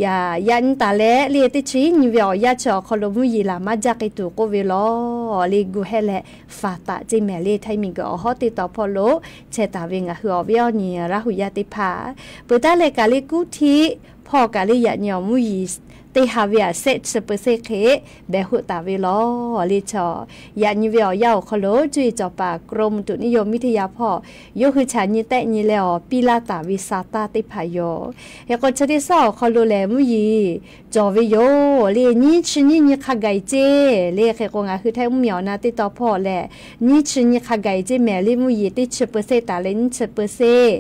yaꞈ nyi taˍ leh le teˇ chi nyi ve awˬ yanˇ chi awˬ hk'aw lo mvuhˇ yeˬ laˬ maˇ jaˇ k'ai tuˬ k'oˆ ve law le gu hehˇ leh faꞈ taˍ ceˇ mehˍ. Le Htaiˇ miˬguiˬ awˬ hawˉ teˇ taw hpawˇ lo chehˇ taˍ ve ngaˬ hui awˬ viˉ awˬ nyi Laˇ huˍ yaˇ teˇ hpaˍ, peuˬ taˉ leh kaꞈ le กรุงเทพ hpawˇ kaꞈ le yaꞈ nyi awˬ mvuhˇ yeˬ teˇ ha ve aꞈ shehˆ chi เปอร์เซ็นต์ hk'e behˬ hoˆ taˍ ve law le chaw. Yaꞈ nyi ve awˬ yanˇ awˬ hk'aw lo cuˇ yiˍ cawˬ paˍ กรมอุตุนิยมวิทยา hpawˇ yawˇ hui chaꞈ nyi tehˆ nyi leh awˬ piˇ laˇ taˍ ve sa taˇ teˇ hpaˍ yoˬ. Hk'e k'o, chi teˇ suhˉ awˬ hk'aw lo lehˬ mvuhˇ yeˬ cawˬ ve yoˬ. Le nyiˇ chi nyiˇ nyi hk'a gaˬ ceˇ. Le hk'e k'o, ngaˬ hui Htaiˇ mvuhˇmiˬ awˬ na teˇ taw hpawˇ lehˬ, nyiˇ chi nyi hk'a gaˬ ceˇ mehˍ. Le mvuhˇ yeˬ teˇ chi เปอร์เซ็นต์ taˍ leh nyiˇ chi เปอร์เซ็นต์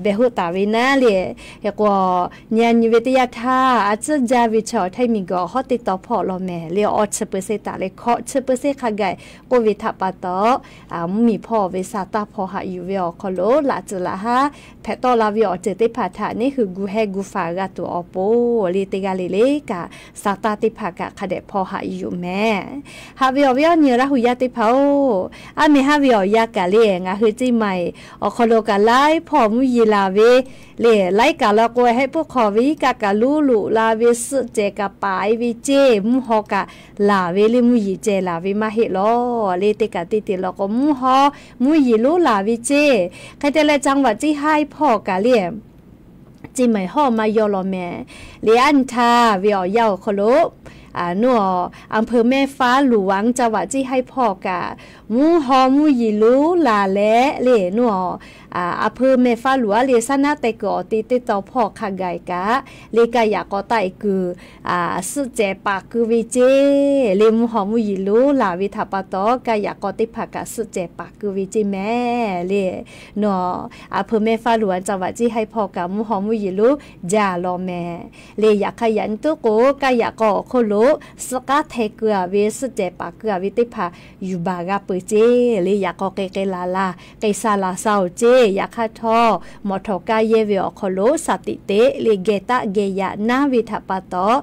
behˬ hoˆ taˍ ve naˉ le. Hk'e k'o, nyi nyi ve teˇ yanˇ htaˇ a tcuhˉ jaˇ ve chaw Htaiˇ miˬguiˬ awˬ hawˉ teˇ taw hpawˇ law mehˍ. Le awˇ chi เปอร์เซ็นต์ taˍ leh hkawꞈ chi เปอร์เซ็นต์ hk'a gaˬ k'oˆ ve htaꞈ pa taw, mvuhˇmiˬ hpawˇ ve sa taˇ hpawˇ haꞈ yuˬ ve awˬ hk'aw lo laꞈ tcuhˍ laꞈ haˉ hpehꞈ tawˆ la ve awˬ ceuˬ teˇ hpaˍ htaꞈ neˉ hui gu hehˇ gu faˍ g'a tuˬ awˬ pon le teˇ g'aˇ le le kaꞈ sa taˇ teˇ hpaˍ kaꞈ hk'a dehꞈ hpawˇ haꞈ yuˬ mehˍ. Haꞈ ve awˬ viˉ awˬ nyi Laˇ huˍ yaˇ teˇ hpaˍ-oˬ, aˉ meh haˉ ve awˬ yanˇ kaꞈ le ngaˬ hui ceˇ maˬ awˬ hk'aw lo kaꞈ laiˉ hpawˇ mvuhˇ yeˬ laˬ ve le laiˉ kaꞈ law k'o heh puiˉ hk'awꞈ ve iˉ kaˆ kaꞈ luˉ loꞈ la ve, suhˆ cehˬ kaꞈ paˍ e ve ceˇ, mvuhˇ haw kaꞈ laˬ ve le, mvuhˇ yeˬ ceh laˬ ve maˇ heˆ lawˬ le. Teˇ kaꞈ teˇ te law k'o, mvuhˇ haw mvuhˇ yeˬ lonˉ laˬ ve ceˇ. Hk'e te leh, จังหวัด Ceˇ haiˇ hpawˇ kaꞈ le, ceˇ mehˍ hawˇ maˇ yaw law mehˍ. Liꞈ aˉ nyi htaˇ ve awˬ yanˇ awˬ hk'aw lo, อำเภอ แม่ฟ้าหลวง จังหวัด Ceˇ haiˇ hpawˇ kaꞈ, mvuhˇ haw mvuhˇ yeˬ lonˉ laˬ leh le, อำเภอ แม่ฟ้าหลวง le, saˉ naˉ teh kuiˬ awˬ te teˇ taw hpawˇ hk'a gaˬ kaꞈ le, kaˇ yaꞈ k'aw taˆ e kuiˬ suhˆ cehˬ paˍ keu ve ceˇ le. Mvuhˇ haw mvuhˇ yeˬ lonˉ laˬ ve htaꞈ pa taw, kaˇ yaꞈ k'aw teˇ hpaˍ kaꞈ suhˆ cehˬ paˍ keu ve ceˇ mehˍ le. Nawˬ อำเภอ แม่ฟ้าหลวง จังหวัด Ceˇ haiˇ hpawˇ kaꞈ mvuhˇ haw mvuhˇ yeˬ lonˉ jaˇ law mehˍ le. Yaꞈ hk'aˇ yaꞈ nyi tuˉ k'o, kaˇ yaꞈ k'aw awˬ hk'oˆ lo suhˆ k'aˉ hte keu a ve, suhˆ cehˬ paˍ keu a ve teˇ hpaˍ yuˬ baˬ g'a peuˬ ceˇ le. Yaꞈ k'aw k'ai k'ai laˬ laˬ, k'ai sha laˬ sha oˬ ceˇ. Yaꞈ hk'aˇ htawˇ, mawꞈ htawˍ kaˇ yehˇ ve awˬ hk'aw lo สติ teꞈ le, geh taˆ geh yaꞈ naˉ ve htaꞈ pa taw,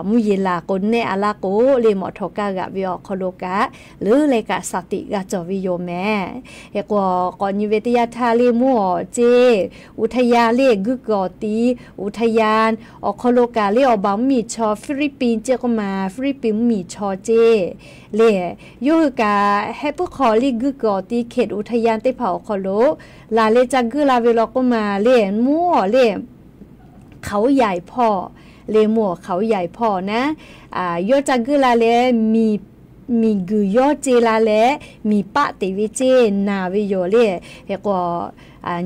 mvuhˇ yeˬ laˬ k'o nehˆ a laˇ k'o le, mawꞈ htawˍ kaˇ g'aꞈ ve awˬ hk'aw lo kaꞈ leuˉ leh kaꞈ สติ g'a cawˬ ve yoˬ mehˍ. Hk'e k'o, k'awꞈ nyi ve teˇ yanˇ htaˇ le, mvuhˇ awˬ ceˇ, อุทยาน le, guˇ kuiˬ awˬ ti อุทยาน awˬ hk'aw lo kaꞈ le, awˬ baˬ mvuhˇmiˬ chaw Philippines ceˇ k'oˆ ma, Philippines mvuhˇmiˬ chaw ceˇ le, yawˇ hui kaꞈ heh puiˉ hk'aw le guˇ kuiˬ awˬ ti เขตอุทยาน teˇ hpaˍ awˬ hk'aw lo laˬ leh ca guˇ la ve law k'oˆ ma le, mvuhˇ awˬ le เขาใหญ่ hpawˇ le, mvuhˇ awˬ เขาใหญ่ hpawˇ naˉ, yawˇ ca guˇ la leh, miˬ guiˬ yawˇ ce la leh, miˬ paˆ teꞈ ve ceˇ naˬ ve yoˬ le. Hk'e k'o,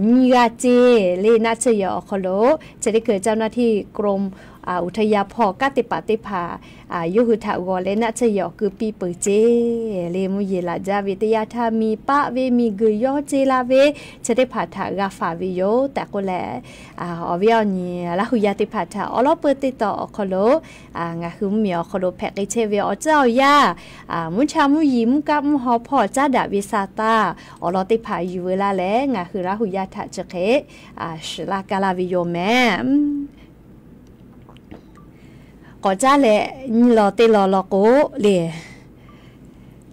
nyiˇ g'aˇ ceˇ le, naˆ tsuhˇ yehˬ awˬ hk'aw lo chi teˇ hkui เจ้าหน้าที่กรมอุทยาน hpawˇ kanˉ te paˍ teˇ hpaˍ yawˇ hui htaꞈ g'awˬ leh naˆ tsuhˇ yehˬ awˬ keu piˇ peuˬ ceˇ le. Mvuhˇ yeˬ laˬ jaˇ ve teˇ yanˇ htaˇ, miˬ paˆ ve, miˬ guiˬ yawˇ ce la ve, chi teˇ hpaˍ htaꞈ g'a faˍ ve yoˬ tehꞈ k'oˆ leh, awˬ viˉ awˬ nyi Laˇ huˍ yaˇ teˇ hpaˍ htaꞈ awˬ lawn peuˇ teˇ taw awˬ hk'aw lo ngaˬ hui mvuhˇmiˬ awˬ hk'aw lo hpehꞈ k'ai chehˇ ve awˬ tcuhˉ awˬ yanˇ, mvuhˇ cha mvuhˇ yeˬ mvuhˇ kaˆ mvuhˇ haw hpawˇ caˉ daꞈ ve sa taˇ awˬ lawn teˇ hpaˍ yuˬ veu laˇ leh, ngaˬ hui Laˇ huˍ yaˇ htaꞈ chi hk'e shiˍ laˇ kaˇ laˇ ve yoˬ mehˍ. K'awꞈ caˉ leh nyi law teˇ law law k'o le,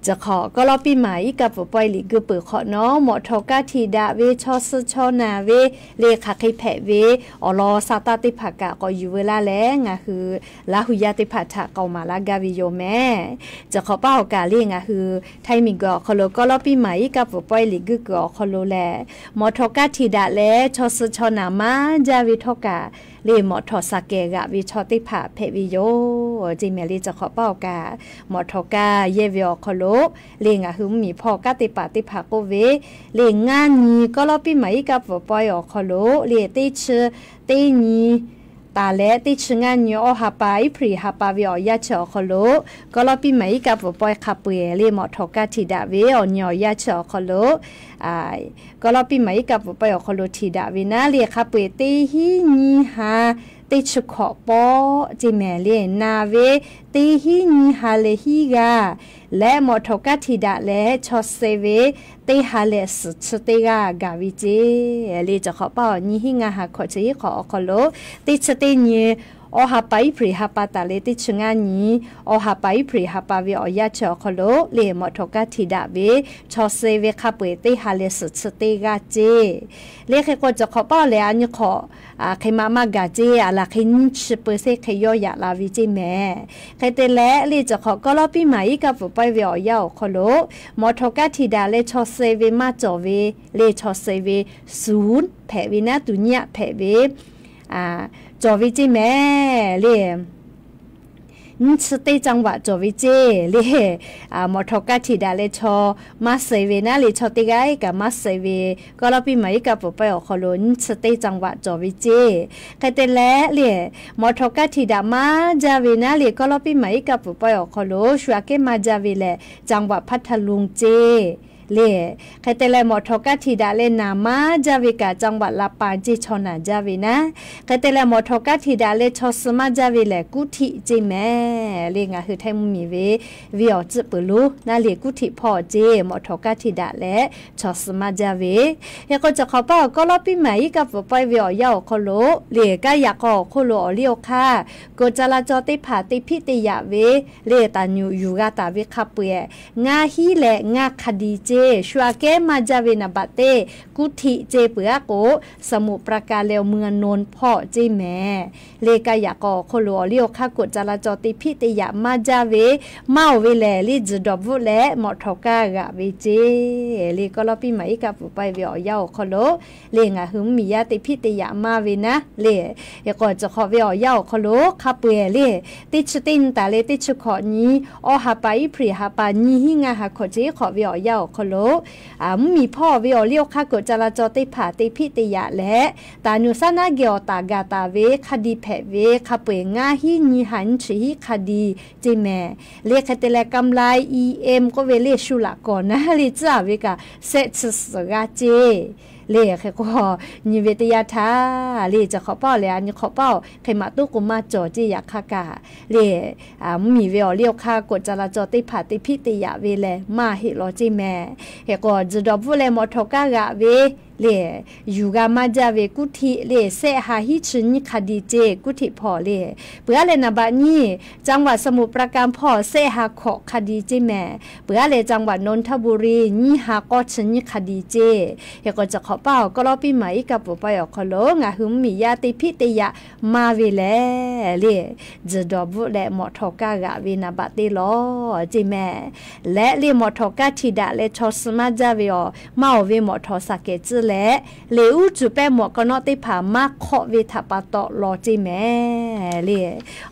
chi hk'awꞈ Kawˇlawˇpiˇ maˍ iˉ kaˆ pfuhˍ pawehˇ liꞈ guˇ peuˬ hk'awꞈ nawˉ, mawꞈ htawˍ kaˇ htiꞈ daꞈ ve, chaw suh chaw naˬ ve le, hk'aˬ hk'e hpehꞈ ve awˬ lawn sa taˇ teˇ hpaˍ kaꞈ k'awꞈ yuˬ veu laˇ leh, ngaˬ hui Laˇ huˍ yaˇ teˇ hpaˍ htaꞈ k'awꞈ maˍ laˇ gaˇ ve yoˬ mehˍ. Chi hk'awꞈ paˇ awˬ kaꞈ le, ngaˬ hui Htaiˇ miˬ guiˬ awˬ hk'aw lo Kawˇlawˇpiˇ maˍ iˉ kaˆ pfuhˍ pawehˇ liꞈ guˇ kuiˬ awˬ hk'aw lo lehˬ, mawꞈ htawˍ kaˇ htiꞈ daꞈ leh chaw suh chaw naˬ maˇ jaˇ ve htawˇ kaꞈ le, mawꞈ htawˍ saˍ kehˬ g'aꞈ ve chaw teˇ hpaˍ hpehꞈ ve yoˬ ceˇ mehˍ le. Chi hk'awꞈ paˇ awˬ kaꞈ, mawꞈ htawˍ kaˇ yehˇ ve awˬ hk'aw lo le, ngaˬ hui mvuhˇmiˬ hpawˇ kanˉ te paˍ teˇ hpaˍ k'oˆ ve le, ngaˇ nyi Kawˇlawˇpiˇ maˍ iˉ kaˆ pfuhˍ pawehˇ awˬ hk'aw lo le, teˇ chi teˇ nyi taˍ leh teˇ chi ngaˇ nyi awˇ ha pa, April ha pa ve awˬ yanˇ chi awˬ hk'aw lo, Kawˇlawˇpiˇ maˍ iˉ kaˆ pfuhˍ pawehˇ hk'a peu-eˬ le, mawꞈ htawˍ kaˇ htiꞈ daꞈ ve awˬ nyi awˬ yanˇ chi awˬ hk'aw lo, Kawˇlawˇpiˇ maˍ iˉ kaˆ pfuhˍ pawehˇ awˬ hk'aw lo htiꞈ daꞈ ve naˉ le, hk'a peu-eˬ teˇ hinˉ nyiˇ ha teˇ chi hkawꞈ pawˆ ceˇ mehˍ le, naˬ ve teˇ hinˉ nyiˇ ha leh hiˉ g'aˇ leh, mawꞈ htawˍ kaˇ htiꞈ daꞈ leh chaw suh ve teˇ ha leh suhˍ chi teˇ g'aˇ gaˬ ve ceˇ le. Chi hk'awꞈ paˇ awˬ nyi hinˉ ngaˇ ha hkawꞈ chi hiˉ hk'awꞈ awˬ hk'aw lo, teˇ chi teˇ nyi awˇ ha pa, April ha pa taˍ leh teˇ chi ngaˇ nyi awˇ ha pa, April ha pa ve awˬ yanˇ chi awˬ hk'aw lo le, mawꞈ htawˍ kaˇ htiꞈ daꞈ ve chaw suh ve hk'a peu-eˬ teˇ ha leh suhˍ chi teˇ g'aˇ ceˇ le. Hk'e k'o, chi hk'awꞈ paˇ awˬ lehˬ a nyi hk'awꞈ hk'e ma maˇ gaˬ ceˇ, a laˬ hk'e nyiˇ chi peu seˇ hk'e yawˇ yaꞈ la ve ceˇ mehˍ. Hk'e te leh le, chi hk'awꞈ Kawˇlawˇpiˇ maˍ iˉ kaˆ pfuhˍ pawehˇ ve awˬ yanˇ awˬ hk'aw lo, mawꞈ htawˍ kaˇ htiꞈ daꞈ leh chaw suh ve maˇ cawˬ ve le, chaw suh ve suhˍ hpehꞈ ve naˉ, tuˬ nyiˇ aꞈ hpehꞈ ve cawˬ ve ceˇ mehˍ le. Nyiˇ chi teˇ จังหวัด cawˬ ve ceˇ le. Mawꞈ htawˍ kaˇ htiꞈ daꞈ leh chaw maˇ suh ve naˉ le, chaw teˇ g'aˇ kaꞈ maˇ suh ve, Kawˇlawˇpiˇ maˍ iˉ kaˆ pfuhˍ pawehˇ awˬ hk'aw lo nyiˇ chi teˇ จังหวัด cawˬ ve ceˇ. Hk'e te leh le, mawꞈ htawˍ kaˇ htiꞈ daꞈ maˇ jaˇ ve naˉ le, Kawˇlawˇpiˇ maˍ iˉ kaˆ pfuhˍ pawehˇ awˬ hk'aw lo shu aꞈ kehˉ maˇ jaˇ ve lehˬ, จังหวัดพัทลุง ceˇ le. Hk'e te leh, mawꞈ htawˍ kaˇ htiꞈ daꞈ leh naˬ maˇ jaˇ ve kaꞈ จังหวัดลำปาง ceˇ, chaw naˬ jaˇ ve naˉ. Hk'e te leh, mawꞈ htawˍ kaˇ htiꞈ daꞈ leh chaw suh maˇ jaˇ ve lehˬ, กรุงเทพ ceˇ mehˍ le. Ngaˬ hui Htaiˇ mvuhˇmiˬ ve venˇ awˬ tcuhˆ peuˬ lonˉ naˉ le, กรุงเทพ hpawˇ ceˇ, mawꞈ htawˍ kaˇ htiꞈ daꞈ leh chaw suh maˇ jaˇ ve. Hk'e k'o, chi hk'awꞈ paˇ awˬ Kawˇlawˇpiˇ maˍ iˉ kaˆ pfuhˍ pawehˇ ve awˬ yanˇ awˬ hk'aw lo le, kaˇ yaꞈ k'aw awˬ hk'oˆ lo awˬ liˇ awˬ hk'aˇ, กรมจราจร teˇ hpaˍ te hpiˆ te yaꞈ ve le, taˍ nyuꞈ yuˬ g'a taˍ ve hk'a peu-eˬ ngaˇ hinˉ leh ngaˇ คดี ceˇ. Shu aꞈ kehˉ maˇ jaˇ ve naˍ baꞈ teˇ กรุงเทพ ceˇ peuˬ aˉ k'o, สมุทรปราการ leh awˬ เมืองนนท์ hpawˇ ceˇ mehˍ. Le ka yaꞈ k'aw awˬ hk'aw lo awˬ liˇ awˬ hk'aˇ กฎจราจร teˇ hpiˆ teˇ yaꞈ maˇ jaˇ ve, maˇ oˬ ve lehˬ le tzuhˬ dawˬ bvuhˆ leh mawꞈ htawˍ kaˇ g'aꞈ ve ceˇ. Le kawˇ lawˇ piˇ maˍ iˉ kaˆ pfuhˍ paiˇ ve awˬ yanˇ awˬ hk'aw lo, le ngaˬ hui mvuhˇmiˬ yaˇ teˇ hpiˆ teˇ yaꞈ maˇ ve naˉ le, hk'e k'o cawˬ hk'awꞈ ve awˬ yanˇ awˬ hk'aw lo hk'a peu-eˬ le, teˇ chi teˇ nyi taˍ leh teˇ chi hkawꞈ nyi, awˇ ha pa April ha pa nyi hiˉ ngaˇ ha hkawꞈ chi hiˉ hk'awꞈ ve awˬ yanˇ awˬ hk'aw lo, mvuhˇmiˬ hpawˇ ve awˬ liˇ awˬ hk'aˇ กฎจราจร teˇ hpaˍ teˇ hpiˆ teˇ yaꞈ leh, taˍ nuˬ saˉ naˉ geh awˬ taˍ gaˬ taˍ ve hk'a diˬ hpehꞈ ve hk'a peu-eˬ ngaˇ hiˉ nyi ha nyi chi hiˉ hk'a diˬ ceˇ mehˍ. Le hk'e te leh กำไล EM k'oˆ ve le shu laꞈ kawˍ naˉ le tcuhˉ-a ve kaꞈ shehˆ chi suhˍ g'aˇ ceˇ. Le hk'e k'o, nyi ve teˇ yanˇ htaˇ le cawˬ hk'awꞈ paˇ-oˬ leh a nyi hk'awꞈ paˇ-oˬ, hk'e maꞈ toˉ k'o maˇ cawˬ ceˇ. Yaꞈ hk'aˇ kaꞈ le mvuhˇmiˬ ve awˬ liˇ awˬ hk'aˇ กฎจราจร teˇ hpaˍ teˇ hpiˆ teˇ yaꞈ ve lehˬ maˇ heˆ law ceˇ mehˍ. Hk'e k'o tzuhˬ dawˬ bvuhˆ leh mawꞈ htawˍ kaˇ g'aꞈ ve le, yuˬ g'a maˇ jaˇ ve กรุงเทพ le shehˆ ha hiˉ chi nyiˇ hk'a diˬ ceˇ กรุงเทพ hpawˇ le. Peuˬ aˉ leh naˍ baꞈ nyiˇ จังหวัดสมุทรปราการ hpawˇ shehˆ ha hkawꞈ hk'a diˬ ceˇ mehˍ. Peuˬ aˉ leh จังหวัดนนทบุรี nyiˇ ha k'awˇ chi nyiˇ hk'a diˬ ceˇ. Hk'e k'o cawˬ hk'awꞈ paˇ-oˬ, kawˇ lawˇ piˇ maˍ iˉ kaˆ pfuhˍ paiˇ awˬ hk'aw lo ngaˬ hui mvuhˇmiˬ yaˇ teˇ hpiˆ teˇ yaꞈ maˇ ve lehˬ le, tzuhˬ dawˬ bvuhˆ leh mawꞈ htawˍ kaˇ g'aꞈ ve naˍ baꞈ teˇ lawˬ ceˇ mehˍ. Leh le mawꞈ htawˍ kaˇ htiꞈ daꞈ leh chaw suh maˇ jaˇ ve awˬ maˇ oˬ ve mawꞈ htawˍ saˍ kehˍ tcuhˇ leh, le uˉ cuˬ pehˇ mawꞈ ka nawˉ teˇ hpaˍ maˇ hk'awˆ ve htaꞈ pa taw law ceˇ mehˍ le.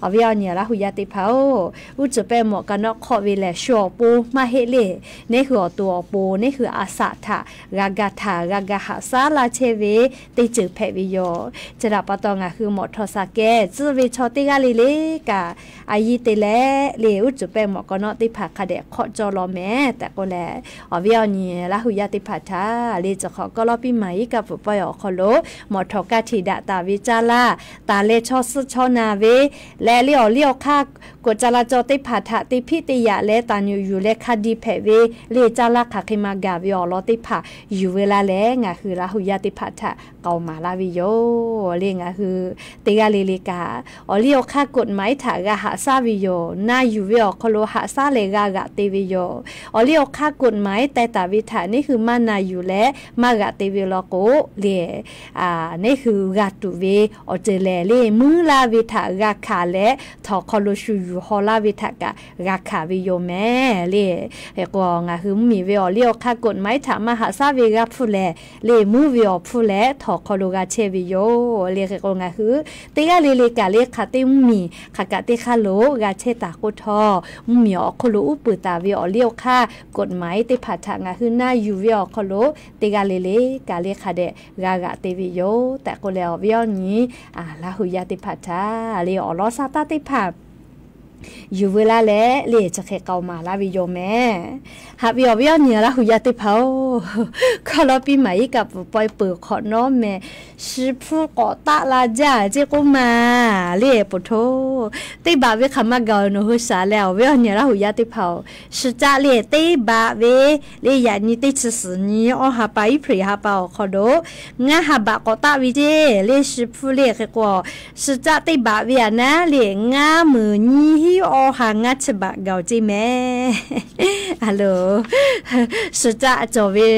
Awˬ viˉ awˬ nyi Laˇ hu yaˇ teˇ hpaˍ-oˬ, uˉ cuˬ pehˇ mawꞈ ka nawˉ hk'awˆ ve lehˬ shu awˬ pon maˇ heˆ le. Neˇ hui awˬ to awˬ pon neˇ hui a saꞈ htaꞈ g'a ga htaꞈ g'a ga haꞈ shaˉ laˇ chehˇ ve teˇ ceuˬ hpehꞈ ve yoˬ. Chi htaꞈ pa taw ngaˬ hui mawꞈ htawˍ saˍ kehˍ tcuhˇ ve chaw teˇ g'aˇ le le kaꞈ, a yiˇ te leh le uˉ cuˬ pehˇ mawꞈ ka nawˉ teˇ hpaˍ hk'a dehꞈ hk'awˆ cawˇ law mehˍ tehꞈ k'oˆ leh, awˬ viˉ awˬ nyi Laˇ hu yaˇ teˇ hpaˍ htaꞈ le cawˬ hk'awꞈ kawˇ lawˇ piˇ maˍ iˉ kaˆ pfuhˍ pawehˇ awˬ hk'aw lo mawꞈ htawˍ kaˇ htiꞈ daꞈ taˍ ve caˇ laˇ, taˍ leh chaw suh chaw na ve leh le awˬ liˇ awˬ hk'aˇ กฎจราจร teˇ hpaˍ htaꞈ teˇ hpiˆ teˇ yaꞈ leh taˍ nuˬ yuˬ leh hk'a diˬ hpehꞈ ve le caˇ laˇ hk'aˬ hk'e ma gaˬ ve awˬ lawn teˇ hpaˍ yuˬ ve laˇ leh ngaˬ hui Laˇ hu yaˇ teˇ hpaˍ htaꞈ k'aoˍ maˍ laˇ ve yoˬ. Le ngaˬ hui teˇ g'aˇ le le kaꞈ awˬ liˇ awˬ hk'aˇ กฎหมาย htaꞈ g'a haꞈ shaˉ ve yoˬ. Na yuˬ ve awˬ hk'aw lo haꞈ shaˉ leh g'a g'aꞈ te ve yoˬ. Awˬ liˇ awˬ hk'aˇ กฎหมาย teh taˍ ve htaꞈ neˇ hui maˇ na yuˬ leh maˇ g'aꞈ te ve law k'o le, neˇ hui g'a tuˬ ve awˬ ceuˬ lehˬ le muiˉ laˇ ve htaꞈ g'a hkanˍ leh htawnˍ hk'aw lo shu yuˬ haw laˇ ve htaꞈ kaꞈ g'a hkanˍ ve yoˬ mehˍ le. Hk'e k'o ngaˬ hui mvuhˇmiˬ ve awˬ liˇ awˬ hk'aˇ กฎหมาย htaꞈ maˇ haꞈ shaˉ ve g'aˇ hpfuhˇ lehˬ le muiˉ ve awˬ hpfuhˇ leh htawnˍ hk'aw lo g'a chehˇ ve yoˬ le. Hk'e k'o ngaˬ hui teˇ g'aˇ le le kaꞈ le hk'aˬ teˇ mvuhˇmiˬ hk'aˬ kaꞈ teˇ hk'aˇ lo g'a chehˇ taˍ k'oˆ htawˇ, mvuhˇmiˬ awˬ hk'oˆ lo uˉ peunˍ taˍ ve awˬ liˇ awˬ hk'aˇ กฎหมาย teˇ hpaˍ htaꞈ ngaˬ hui na yuˬ ve awˬ hk'aw lo teˇ g'aˇ le le kaꞈ le hk'a dehꞈ g'a g'aꞈ te ve yoˬ tehꞈ k'oˆ leh awˬ viˉ awˬ nyi Laˇ hu yaˇ teˇ hpaˍ htaꞈ le awˬ lawn shaˉ taˇ teˇ hpaˍ yuˬ ve laˇ leh le chi hk'e k'aoˍ maˍ laˇ ve yoˬ mehˍ. Haꞈ ve awˬ viˉ awˬ nyi Laˇ hu yaˇ teˇ hpaˍ-oˬ, hkawˇ lawˇ piˇ maˍ iˉ kaˆ pfuhˍ pawehˇ peuˬ hk'awꞈ nawˉ mehˍ, shi hpfuhˇ k'awꞈ taˆ la jaˇ ceˇ k'oˆ maˬ le. Poˬ htoˇ, teˇ baꞈ ve hk'aˬ maˇ gaˬ-oˬ nawˬ hui shaˍ leh awˬ viˉ awˬ nyi Laˇ hu yaˇ teˇ hpaˍ-oˬ, shi caˆ le teˇ baꞈ ve le yaꞈ nyi teˇ chi suhˍ nyi awˇ ha pa April ha pa awˬ hk'aw lo ngaˇ ha baꞈ k'awꞈ taˆ ve ceˇ le shi hpfuhˇ le. Hk'e k'o, shi caˆ teˇ baꞈ ve aꞈ naˉ le ngaˇ meunˍ nyiˇ hiˉ awˇ ha ngaˇ chi baꞈ gaˬ-oˬ ceˇ mehˍ. A lo, shi caˆ cawˬ ve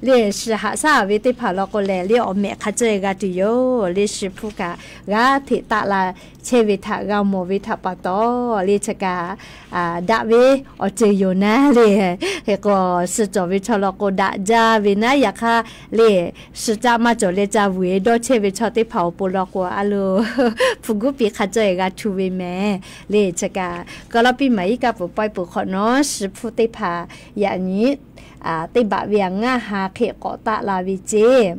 le shi haꞈ shaˉ ve teˇ hpaˍ law k'o lehˬ le awˬ mehꞈ hk'a caweh g'a tuˬ yoˬ. Le shi hpfuhˇ kaꞈ g'a hteꞈ taˆ la chehˇ ve htaꞈ g'a mawˬ ve htaꞈ pa taw le chi kaꞈ daꞈ ve awˬ ceuˬ yoˬ naˉ le. Hk'e k'o, suh cawˬ ve chaw law k'o daꞈ jaˇ ve naˉ. Yaꞈ hk'aˇ le, shi caˆ maˇ cawˬ leh ca vuiˬ-e dawˇ chehˇ ve chaw teˇ hpaˍ awˬ pon law k'o a lo, hpu guˉ piˇ hk'a cawˇ-e g'a htu ve mehˍ le. Chi kaꞈ kawˇ lawˇ piˇ maˍ iˉ kaˆ pfuhˍ pawehˇ peuˬ hk'awꞈ nawˉ shi hpfuhˇ teˇ hpaˍ yaꞈ nyi teˇ baꞈ ve aꞈ ngaˇ ha hk'e k'awꞈ taˆ la ve ceˇ.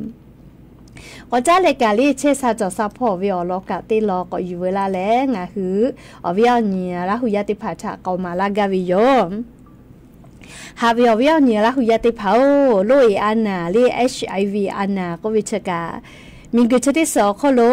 K'awꞈ caˉ leh kaꞈ le chehˇ sha cawˬ sha hpawˇ ve awˬ lawn kaꞈ teˇ lawn k'awꞈ yuˬ ve laˇ leh ngaˬ hui awˬ viˉ awˬ nyi Laˇ hu yaˇ teˇ hpaˍ htaꞈ k'aoˍ maˍ laˇ gaˇ ve yoˬ. Haꞈ ve awˬ viˉ awˬ nyi Laˇ hu yaˇ teˇ hpaˍ-oˬ, loˇ-e a naˍ le HIV a naˍ k'oˆ ve chi kaꞈ, miˬguiˬ chi teˇ suhˍ awˬ hk'oˆ lo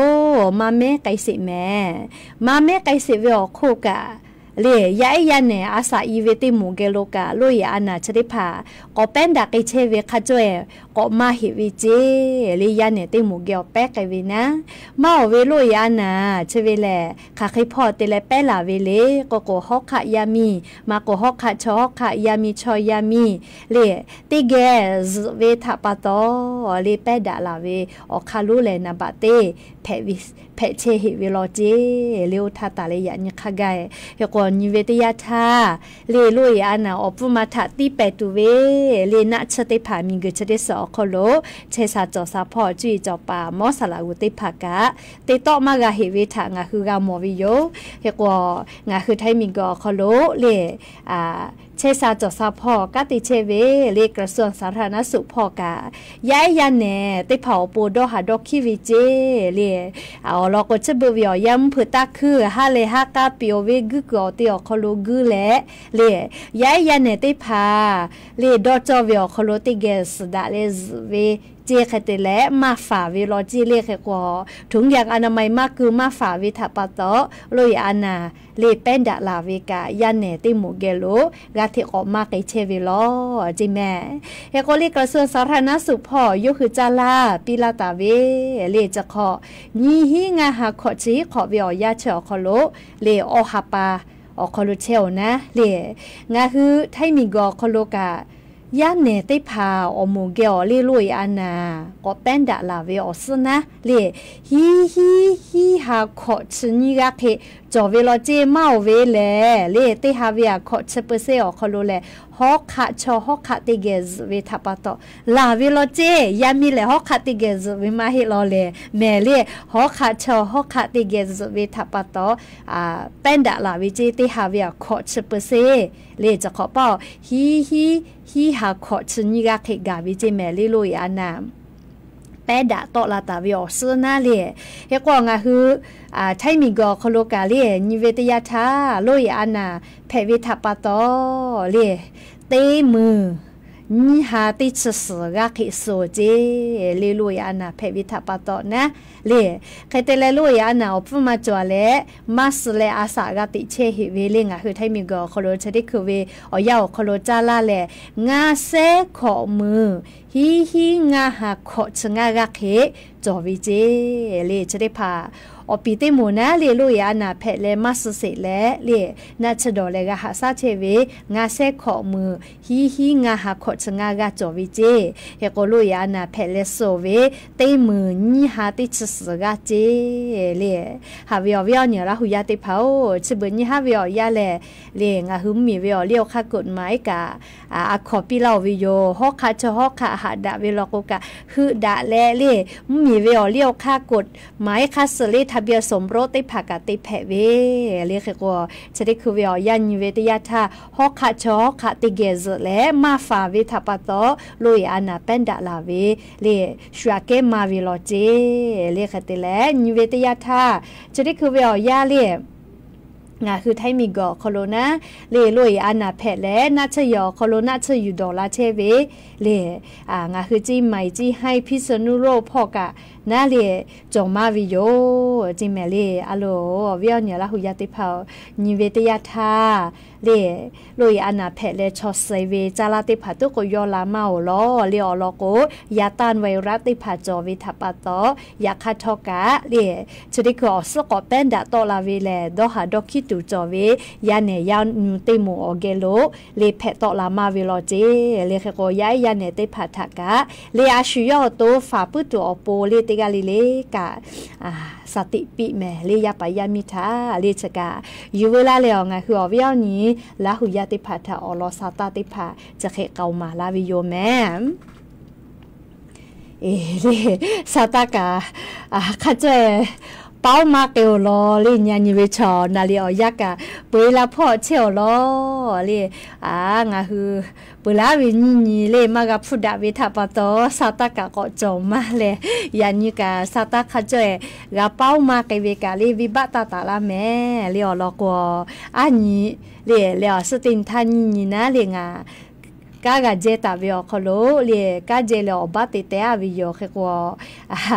maˇ mehˉ k'ai sheˍ mehˍ. Maˇ mehˉ k'ai sheˍ ve awˬ hk'oˆ kaꞈ Le yaˇ ehˉ yaˇ nehˬ a shaꞈ i ve teˇ moˍ geh lo kaꞈ, loˇ yaꞈ a naˍ chi teˇ hpaˍ k'awꞈ pehˉ daꞈ k'ai chehˇ ve hk'a cawˇ-ehˬ k'awꞈ maˇ heꞈ ve ceˇ. Le yaˇ nehˬ teˇ moˍ geh awˬ pehˉ k'ai ve naˉ, maˇ oˬ ve loˇ yaꞈ a naˍ chi ve lehˬ, hk'aˬ hk'e hpawˇ te leh pehˉ laˬ ve le k'o k'o, hawˉ hk'aˆ yaˇ miˇ, maˇ k'o hawˉ hk'aˆ chaw hawˉ hk'aˆ yaˇ miˇ chaw yaˇ miˇ le teˇ geh zuhꞈ ve htaꞈ pa taw, le pehˉ daꞈ laˬ ve awˬ hk'aˇ lonˉ lehˬ naˍ baꞈ teˇ hpehꞈ chehˇ heꞈ ve law ceˇ. Le oˇ htaˇ taˍ leh yaꞈ nyi hk'a gaˇ-e. Hk'e k'o nyi ve teˇ yanˇ htaˇ, le loˇ yaꞈ a naˍ awˬ pfuhˇ ma htaꞈ tiˇ pehˍ tuˬ ve le naˆ tsuhˇ teˇ hpaˍ miˬguiˬ chi teˇ suhˍ awˬ hk'aw lo chehˇ sha cawˬ sha hpawˇ cuˇ yiˍ cawˬ paˍ mawˉ saˍ laꞈ g'uˬ teˇ hpaˍ kaꞈ te tawˆ maˇ g'a heꞈ ve htaꞈ ngaˬ hui g'a mawˬ ve yoˬ. Hk'e k'o ngaˬ hui htaiˇ miˬguiˬ awˬ hk'aw lo le chehˇ sha cawˬ sha hpawˇ kanˉ te chehˇ ve le กระทรวงสาธารณสุข hpawˇ kaꞈ, yaˇ ehˉ yaˇ nehˬ teˇ hpaˍ awˬ pon dawˇ haˍ dawˇ hkiˉ ve ceˇ le. Awˬ lawn k'o, chi beuꞈ ve awˬ yanˇ mvuhˇ hpeuꞈ taˇ hkuiˇ haˉ leh haˉ k'aˇ piˇ-oˬ ve guiˇ kuiˬ awˬ te awˬ hk'aw lo guiˇ leh le, yaˇ ehˉ yaˇ nehˬ teˇ hpaˍ le dawˇ cawˇ ve awˬ hk'aw lo teˇ geh suhˍ daꞈ leh zuhꞈ ve ceˇ. Hk'e te leh maˇ faˍ ve law ceˇ le. Hk'e k'o, ถุงยางอนามัย maˇ keu maˇ faˍ ve htaꞈ pa taw, loˇ yaꞈ a naˍ le pehˉ daꞈ laˬ ve kaꞈ, yaˇ nehˬ teˇ moˍ geh lo g'a hteꞈ k'awꞈ maˇ k'ai chehˇ ve law ceˇ mehˍ. Hk'e k'o le กระทรวงสาธารณสุข hpawˇ yawˇ hui caˇ laˇ piˇ laˇ taˍ ve le chi hk'awꞈ, nyiˇ hinˉ ngaˇ ha hkawꞈ chi hiˉ hk'awꞈ ve awˬ yanˇ chi awˬ hk'aw lo le awˬ ha pa awˬ hk'aw lo chehˇ-oˬ naˉ le, ngaˬ hui htaiˇ miˬguiˬ awˬ hk'aw lo kaꞈ, yaˇ nehˬ teˇ hpaˍ awˬ moˍ geh awˬ le loˇ yaꞈ a naˍ k'awꞈ pehˉ daꞈ laˬ ve awˬ suhˉ naˉ le, hiˉ hiˉ hiˉ ha hkawꞈ chi nyiˇ g'aˇ hk'e cawˬ ve law ceˇ. Maˇ oˬ ve lehˬ le, teˇ ha ve a hkawꞈ chi เปอร์เซ็นต์ awˬ hk'aw lo lehˬ, hawˉ hk'aˆ chaw hawˉ hk'aˆ teˇ geh zuhꞈ ve htaꞈ pa taw laˬ ve law ceˇ. Yaˇ miˇ lehˬ hawˉ hk'aˆ teˇ geh zuhꞈ ve maˇ heˆ law lehˬ mehˍ le, hawˉ hk'aˆ chaw hawˉ hk'aˆ teˇ geh zuhꞈ ve htaꞈ pa taw pehˉ daꞈ laˬ ve ceˇ. Teˇ ha ve a hkawꞈ chi เปอร์เซ็นต์ le chi hk'awꞈ paˇ-oˬ, hiˉ hiˉ hiˉ ha hkawꞈ chi nyiˇ g'aˇ hk'e gaˬ ve ceˇ mehˍ le loˇ yaꞈ a naˍ pehˉ daꞈ tawˆ la taˍ ve awˬ suhˉ naˉ le. Hk'e k'o ngaˬ hui htaiˇ miˬguiˬ awˬ hk'aw lo kaꞈ le nyi ve teˇ yanˇ htaˇ, loˇ yaꞈ a naˍ hpehꞈ ve htaꞈ pa taw le, teˇ meunˍ nyiˇ ha teˇ chi suhˍ g'aˇ hk'e suh-oˬ ceˇ le. Loˇ yaꞈ a naˍ hpehꞈ ve htaꞈ pa taw naˉ le, hk'e te leh loˇ yaꞈ a naˍ awˬ pfuhˇ ma cawˬ leh maˇ suh leh a shaꞈ g'a teꞈ chehˇ heꞈ ve le. Ngaˬ hui htaiˇ miˬguiˬ awˬ hk'aw lo chi teˇ hkui ve awˬ yanˇ awˬ hk'aw lo caˇ laˇ leh, ngaˇ sehˉ hkawꞈ meunˍ hiˉ hiˉ ngaˇ ha hkawꞈ chi ngaˇ g'aˇ hk'e cawˬ ve ceˇ le. Chi teˇ hpaˍ awˬ piˍ teˇ moˍ naˉ le loˇ yaꞈ a naˍ hpehꞈ leh maˇ suh sheˍ leh le, naˆ tsuhˇ dawˬ leh g'a haꞈ shaˉ chehˇ ve ngaˇ sehˉ hkawꞈ meunˍ hiˉ hiˉ ngaˇ ha hkawꞈ chi ngaˇ g'aˇ cawˬ ve ceˇ. Hk'e k'o loˇ yaꞈ a naˍ hpehꞈ leh suh ve teˇ meunˍ nyiˇ ha teˇ chi suhˍ g'aˇ ceˇ le. Haꞈ ve awˬ viˉ awˬ nyi Laˇ huˍ yaˇ teˇ hpaˍ-oˬ, chi beuꞈ nyiˇ haˉ ve awˬ yanˇ lehˬ le, ngaˬ hui mvuhˇmiˬ ve awˬ liˇ awˬ hk'aˇ กฎหมาย kaꞈ a hkawꞈ piˇ laˇ-oˬ ve yoˬ. Hawˉ hk'aˆ chaw hawˉ hk'aˆ haꞈ daꞈ ve law k'o kaꞈ, heuˆ daꞈ leh le, mvuhˇmiˬ ve awˬ liˇ awˬ hk'aˇ กฎหมาย hk'aˇ suh le ทะเบียนสมรส teˇ hpaˍ kaꞈ te hpehꞈ ve le. Hk'e k'o chi teˇ hkui ve awˬ yanˇ nyi ve teˇ yanˇ htaˇ, hawˉ hk'aˆ chaw hawˉ hk'aˆ teˇ geh zuhꞈ leh maˇ faˍ ve htaꞈ pa taw, loˇ yaꞈ a naˍ pehˉ daꞈ laˬ ve le, shu aꞈ kehˉ maˇ ve law ceˇ le. Hk'e te leh nyi ve teˇ yanˇ htaˇ, chi teˇ hkui ve awˬ yanˇ le ngaˬ hui htaiˇ miˬguiˬ awˬ hk'aw lo naˉ le, loˇ yaꞈ a naˍ hpehꞈ leh naˆ tsuhˇ yehˬ awˬ hk'aw lo naˆ tsuhˇ yuˬ dawˬ la chehˇ ve le, ngaˬ hui เชียงใหม่ เชียงราย พิษณุโลก hpawˇ kaꞈ naˉ le cawˬ maˇ ve yoˬ ceˇ mehˍ le. A loˍ awˬ viˉ awˬ nyi Laˇ huˍ yaˇ teˇ hpaˍ-oˬ, nyi ve teˇ yanˇ htaˇ le, loˇ yaꞈ a naˍ hpehꞈ leh chaw suh ve caˇ laˇ teˇ hpaˍ tuˉ k'o yawˇ la maˇ-oˬ law le. Awˬ lawn k'o, yaꞈ ต้านไวรัส teˇ hpaˍ cawˬ ve htaꞈ pa taw, yaꞈ hk'aˇ htawˇ kaꞈ le, chi teˇ hkui awˬ suhˉ k'awꞈ pehˉ daꞈ tawˆ la ve lehˬ, dawˇ haˍ dawˇ hkiˉ tuˬ cawˬ ve yaˇ nehˬ yaˇ nu teˇ moˍ awˬ geh lo le hpehꞈ tawˆ la maˇ ve law ceˇ le. Hk'e k'o yaˇ ehˉ yaˇ nehˬ teˇ hpaˍ htaꞈ kaꞈ le, a shu yawˇ awˬ to faˍ puiˉ tuˬ awˬ pon le teˇ g'aˇ le le kaꞈ sha teꞈ piˇ mehˍ le. Yaˇ paˍ yaˇ miˇ htaꞈ le chi kaꞈ yuˬ veu laˇ leh, awˬ ngaˬ hui awˬ viˉ awˬ nyi Laˇ huˍ yaˇ teˇ hpaˍ htaꞈ awˬ lawn sha taˇ teˇ hpaˍ chi hk'e k'aoˍ maˍ laˇ ve yoˬ mehˍ. Eˬ le, sha taˇ kaꞈ hk'a caweh paoˉ maˇ k'ai-oˬ law le. Nyi nyi ve chaw naˍ liꞈ awˬ yanˇ kaꞈ peu-eˬ la hpawˇ chehˇ-oˬ law le. Ngaˬ hui peuˬ laˉ ve nyiˇ nyi le maˇ g'a hpuˇ daꞈ ve htaꞈ pa taw, sha taˇ kaꞈ k'awꞈ cawˬ maˇ leh, yaꞈ nyi kaꞈ sha taˇ hk'a caweh g'a paoˉ maˇ k'ai ve kaꞈ le, venˇbaˆ taˇ taˍ laˇ mehˍ le. Awˬ lawn k'o, aˉ nyi le leh awˬ suhˉ teˇ nyi htaˇ nyiˇ nyi naˉ le ngaˬ kanˉ g'a jehˇ taˍ ve awˬ hk'aw lo le, kanˉ jehˇ leh awˬ baˆ te teh-a ve yoˬ. Hk'e k'o,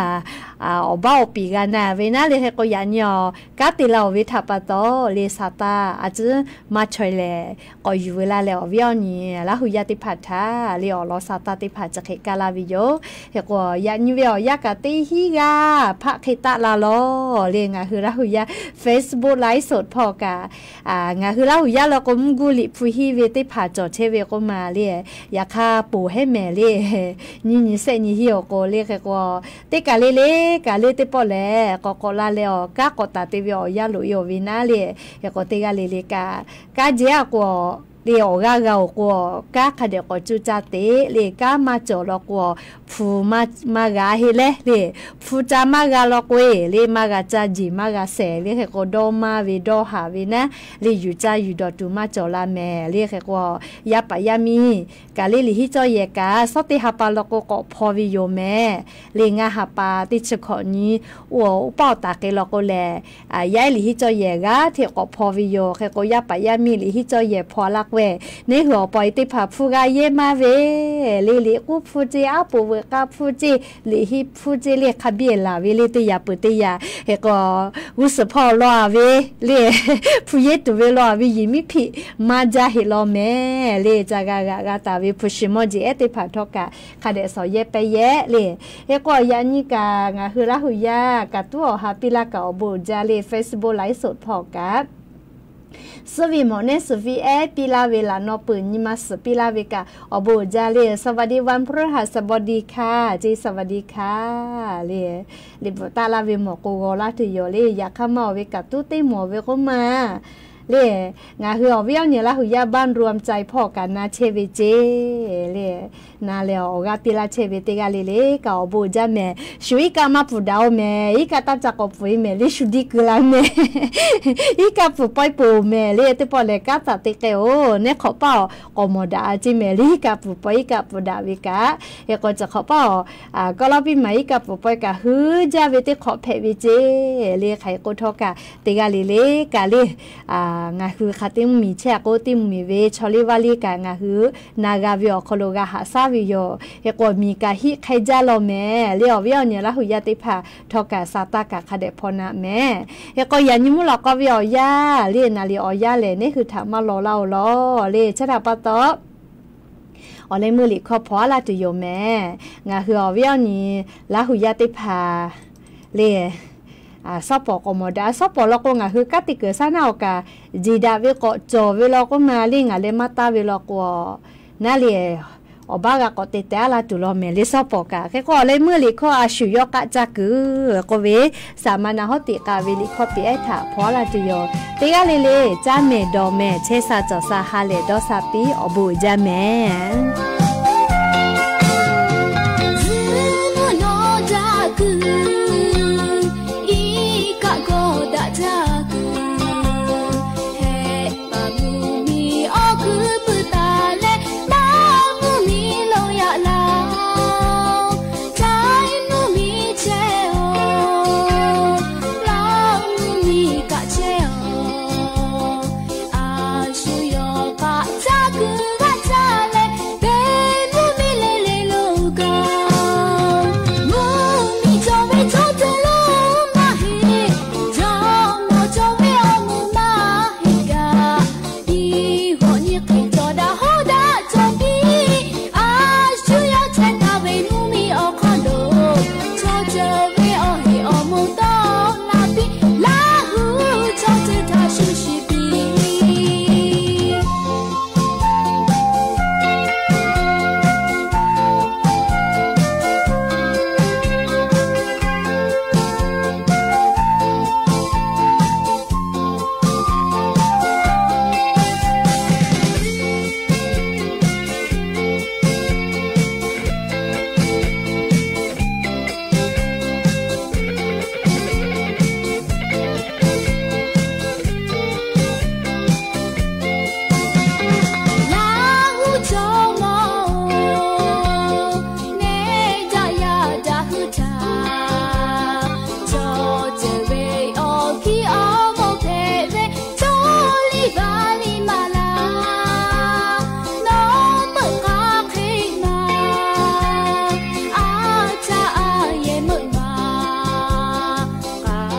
awˬ baˆ awˬ piˍ g'a na ve naˉ le. Hk'e k'o yaꞈ nyi awˬ kanˉ te la-oˬ ve htaꞈ pa taw le, sa taˇ a ciˉ maˇ chaweh lehˬ k'awꞈ yuˬ veu laˇ leh awˬ viˉ awˬ nyi Laˇ hu yaˇ teˇ hpaˍ htaꞈ le awˬ lawn sa taˇ teˇ hpaˍ chi hk'e kaˇ laˇ ve yoˬ. Hk'e k'o yaꞈ nyi ve awˬ yanˇ kaꞈ teˇ hinˉ g'aˇ hpaˆ hk'e taˆ la lawˬ le. Ngaˬ hui Laˇ hu yaˇ Facebook live show hpawˇ kaꞈ ngaˬ hui Laˇ hu yaˇ la k'o mvuhˇ guˇ liꞈ hpu hiˇ ve teˇ hpaˍ cawˬ chehˇ ve k'oˆ ma le, yaꞈ hk'aˇ poˬ hehˉ mehˍ le. Nyiˇ nyi shehˆ nyi hiˇ awˬ k'o le. Hk'e k'o teˇ kaˬ le le kaꞈ le teˇ pawˆ lehˬ k'awꞈ k'awꞈ la leh awˬ kanˉ k'awꞈ taˍ te ve awˬ yanˇ loꞈ e-oˬ ve naˉ le. Hk'e k'o teˇ g'aˇ le le kaꞈ kanˉ jehˇ a k'o le awˬ g'aˇ g'a-oˬ k'o, kanˉ hk'a dehꞈ k'awꞈ cuˇ caˇ te le. Kanˉ maˇ cawˬ law k'o, hpu maˇ g'a heˆ leh le, hpu ca maˇ g'a law k'o e le maˇ g'a caˇ jeˬ maˇ g'a shehˍ ve. Hk'e k'o dawˇ maˇ ve dawˇ haˍ ve naˉ le, yuˬ caˇ yuˬ dawˬ tuˬ maˇ cawˬ la mehˍ le. Hk'e k'o yaˇ paˍ yaˇ miˇ kaꞈ le liꞈ hiˉ cawˇ yehˬ kaꞈ shawˉ teˇ ha pa law k'o k'awꞈ hpaw ve yoˬ mehˍ le. Ngaˇ ha pa teˇ chi hkawꞈ nyi oˇ paˆ awˬ taˍ k'ai law k'o lehˬ, yaˇ ehˉ liꞈ hiˉ cawˇ yehˬ g'aˇ hteꞈ k'awꞈ hpaw ve yoˬ. Hk'e k'o yaˇ paˍ yaˇ miˇ liꞈ hiˉ cawˇ yehˬ hpaw laˇ k'o e, neˇ hui awˬ pa e teˇ hpaˍ hpu g'a yehˇ maˇ ve le. Liꞈ k'uˉ hpu ceˇ, aˉ poꞈ veuꞈ k'a hpu ceˇ, liꞈ hiˉ hpu ceˇ le, hk'a biˇ laˬ ve le teˇ yaꞈ peuˬ teˇ yaꞈ. Hk'e k'o g'uˇ suhˍ hpawˇ law a ve le, hpu yehˇ tuˬ ve law a ve yiˬ miˉ hpiꞈ maˇ jaˇ heˆ law mehˍ le. Ca g'a g'aꞈ g'a taˍ ve hpu shi mawˇ jeˬ ehˉ teˇ hpaˍ htawˇ kaꞈ hk'a dehꞈ shawˍ yehˇ pehˇ yehˇ le. Hk'e k'o yaꞈ nyi kaꞈ ngaˬ hui Laˇ hu yaˇ kaꞈ tuˉ awˬ ha piˇ laˇ kaꞈ awˬ bon uiˍ jaˇ le. Facebook live show hpawˇ kaꞈ suhˉ ve mawꞈ nehˉ suhˍ ve ehˉ piˇ laˇ ve laꞈ naw peuˬ nyi ma suhˍ piˇ laˇ ve kaꞈ awˬ bon uiˍ jaˇ le. สวัสดีวันพฤหัสบดีค่ะ ceˇ สวัสดีค่ะ le. Liꞈ bvuhꞈ taˆ laˇ ve mawˬ k'o g'aw laˇ tuˬ yoˬ le. Yaꞈ hk'aˇ maˇ awˬ ve kaꞈ tuˉ teˇ mawˬ ve k'oˆ ma le. Ngaˬ hui awˬ viˉ awˬ nyi Laˇ hu yaˇ บ้านรวมใจ hpawˇ kaꞈ na chehˇ ve ceˇ le. Na leh awˬ g'aˇ piˇ laˇ chehˇ ve teˇ g'aˇ le le kaꞈ awˬ bon uiˍ jaˇ mehˍ. Shu iˉ kaˆ maˇ pfuhˍ daꞈ-oˬ mehˍ, iˉ kaˆ taˇ ca k'awꞈ pfuhˍ e mehˍ le, shu diˇ keu la mehˍ. Iˉ kaˆ pfuhˍ pawehˇ peuˬ-oˬ mehˍ le. Teˇ pawˆ lehˬ kanˉ taˍ te k'ai-oˬ, neˇ hk'awꞈ paˇ awˬ k'awꞈ mawˬ daꞈ a ceˇ mehˍ le. Iˉ kaˆ pfuhˍ pawehˇ iˉ kaˆ pfuhˍ daꞈ ve kaꞈ, hk'e k'o chi hk'awꞈ paˇ awˬ kawˇ lawˇ piˇ maˍ iˉ kaˆ pfuhˍ pawehˇ kaꞈ hui jaˇ ve teˇ hk'awꞈ hpehꞈ ve ceˇ le. Hk'aˬ hk'e k'o htawˇ kaꞈ teˇ g'aˇ le le kaꞈ le ngaˬ hui hk'a teˇ mvuhˇ miˬ chehˇ a k'o teˇ mvuhˇ miˬ ve chaw liˇ vaˇ liˇ kaꞈ ngaˬ hui na g'a ve awˬ hk'aw lo g'a haꞈ shaˉ ve yoˬ. Hk'e k'o miˬ kaꞈ hiˆ hk'e jaˇ law mehˍ le. Awˬ viˉ awˬ nyi Laˇ hu yaˇ teˇ hpaˍ htawˇ kaꞈ sa taˇ kaꞈ hk'a dehꞈ hpaw na mehˍ. Hk'e k'o yaꞈ nyi mvuhˇ lawꞈ k'aw ve awˬ yanˇ le, naˍ liꞈ awˬ yanˇ lehˬ neˇ hui htaꞈ maˇ law laˇ-oˬ lawˬ le. Chi htaꞈ pa taw awˬ leh meuˇ liꞈ hkawˇ hpaw aˉ laˇ tuˬ yoˬ mehˍ. Ngaˬ hui awˬ viˉ awˬ nyi Laˇ hu yaˇ teˇ hpaˍ le, shawˉ pawˍ k'awꞈ mawˬ daꞈ. Shawˉ pawˍ law k'o ngaˬ hui kanˉ te kuiˬ shaˉ naˉ awˬ kaꞈ jeˬ daꞈ ve k'awꞈ cawˬ ve law k'oˆ ma le. Ngaˬ leh maˇ taˇ ve law k'o naˉ le, awˬ baˆ g'a k'awꞈ te teh aˉ laˇ tuˬ law mehˍ le shawˉ pawˍ kaꞈ. Hk'e k'o awˬ leh meuˇ liꞈ hkawˇ a shu yawˇ k'aˆ caˇ kuiˬ k'oˆ ve, saˍ ma na hawˉ teꞈ k'a ve liꞈ hkawˇ piˇ ehˉ htaꞈ hpaw aˉ laˇ tuˬ yoˬ. Teˇ g'aˇ le le caˉ mehˍ dawˬ mehˍ chehˇ sha cawˬ sha ha lehˬ dawˇ sha piˇ awˬ bon uiˍ jaˇ mehˍ. Zuhꞈ mvuhˇ naw jaˇ kuiˬ, iˉ kaˆ kawˆ daꞈ jaˇ kuiˬ, heh paˍ mvuhˇ miˬ awˬ kuiˬ pui taˍ leh, maˇ mvuhˇ miˬ lo yaꞈ laˇ-oˬ, caiˉ mvuhˇ miˬ chehˇ-oˬ, laˇ mvuhˇ miˬ kaꞈ chehˇ-oˬ, a shu yawˬ paˍ caˇ kuiˬ g'aˇ caˇ leh te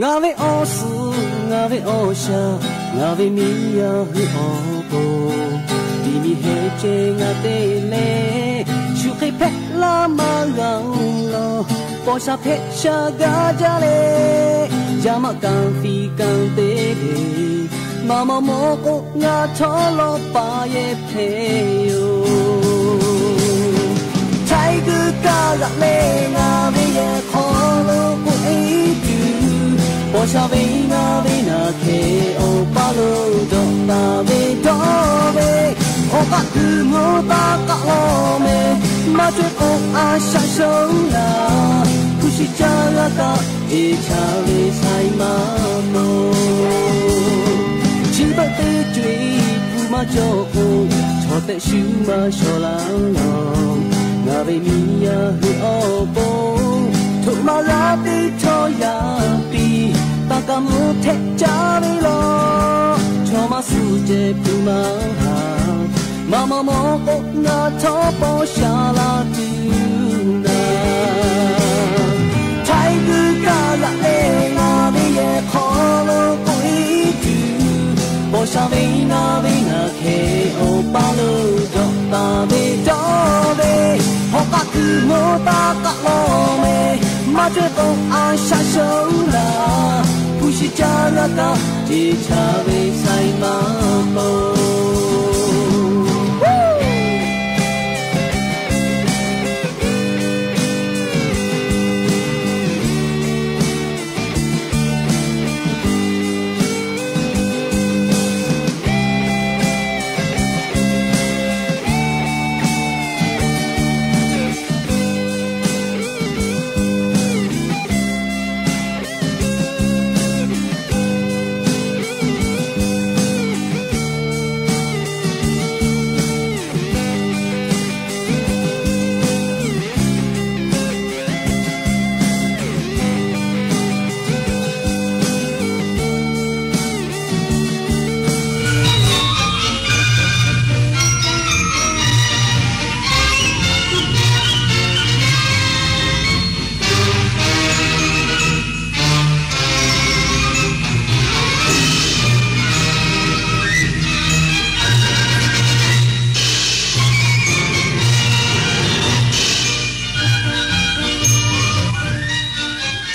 Ngaˬ ve awˬ suhˍ, ngaˬ ve awˬ shaˍ, ngaˬ ve miˬ yaˇ hui awˬ pon, tiꞈ miˬ heh ceh ngaˬ te leh, shu hk'e hpehꞈ laˇ maˇ g'a-oˬ law. Paw sha hpehꞈ sha gaˇ jaˇ leh, yaˇ maˆ kanˍ fiˍ kanˍ te ve, maˇ maw maw k'o ngaˬ htawˇ lawˇ paˍ yehˇ hpehꞈ yoˬ. Htaiˍ g'uiˬ kaˇ g'aꞈ leh ngaˬ ve yehˬ hk'aw lo k'oꞈ-e tuˬ, paw sha ve ngaˬ ve naˬ hkeh awˬ paˇ lo dawꞈ taˍ ve dawˇ ve, hawˉ k'aˆ kuiˬ mvuhˇ taˇ k'aˆ lawˇ meh, maˇ cawehˇ k'o a shaꞈ shonˉ laˬ, hpu shi caˇ g'a kaꞈ teˇ chaˇ ve shaiˍ maˇ mawˬ. Chi beuꞈ teˇ co-e hpu maˇ cawˬ k'o, chaw tehꞈ shu maˇ shawˍ laˇ lawˬ. Ngaˬ ve miˬ yaˇ hui awˬ pon, htoꞈ ma g'a teˇ chaw yaˇ piˇ, taˇ kaˇ mvuhˇ htehꞈ caˇ ve lawˬ. Chaw maˇ suh ceh hpu maˇ haˍ, maˇ maw maw k'o ngaˬ htawˇ paw sha laˇ tuˬ naˍ. Htaiˍ g'uiˬ kaˇ g'aꞈ leh ngaˬ ve yehˬ hk'aw lo k'oꞈ-e tuˬ, paw sha ve ngaˬ ve naˬ hkeh awˬ paˇ lo dawꞈ taˍ ve dawˇ ve, hawˉ k'aˆ kuiˬ mvuhˇ taˇ k'aˆ lawˇ meh, maˇ cawehˇ k'o a shaꞈ shonˉ laˬ, hpu shi caˇ g'a kaꞈ teˇ chaˇ ve shaiˍ maˇ mawˬ.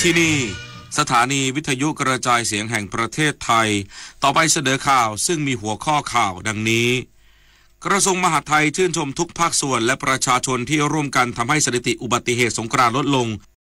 ที่นี่ สถานีวิทยุกระจายเสียงแห่งประเทศไทย ต่อไปเสนอข่าวซึ่งมีหัวข้อข่าวดังนี้ กระทรวงมหาดไทยชื่นชมทุกภาคส่วนและประชาชนที่ร่วมกันทำให้สถิติอุบัติเหตุสงกรานต์ลดลง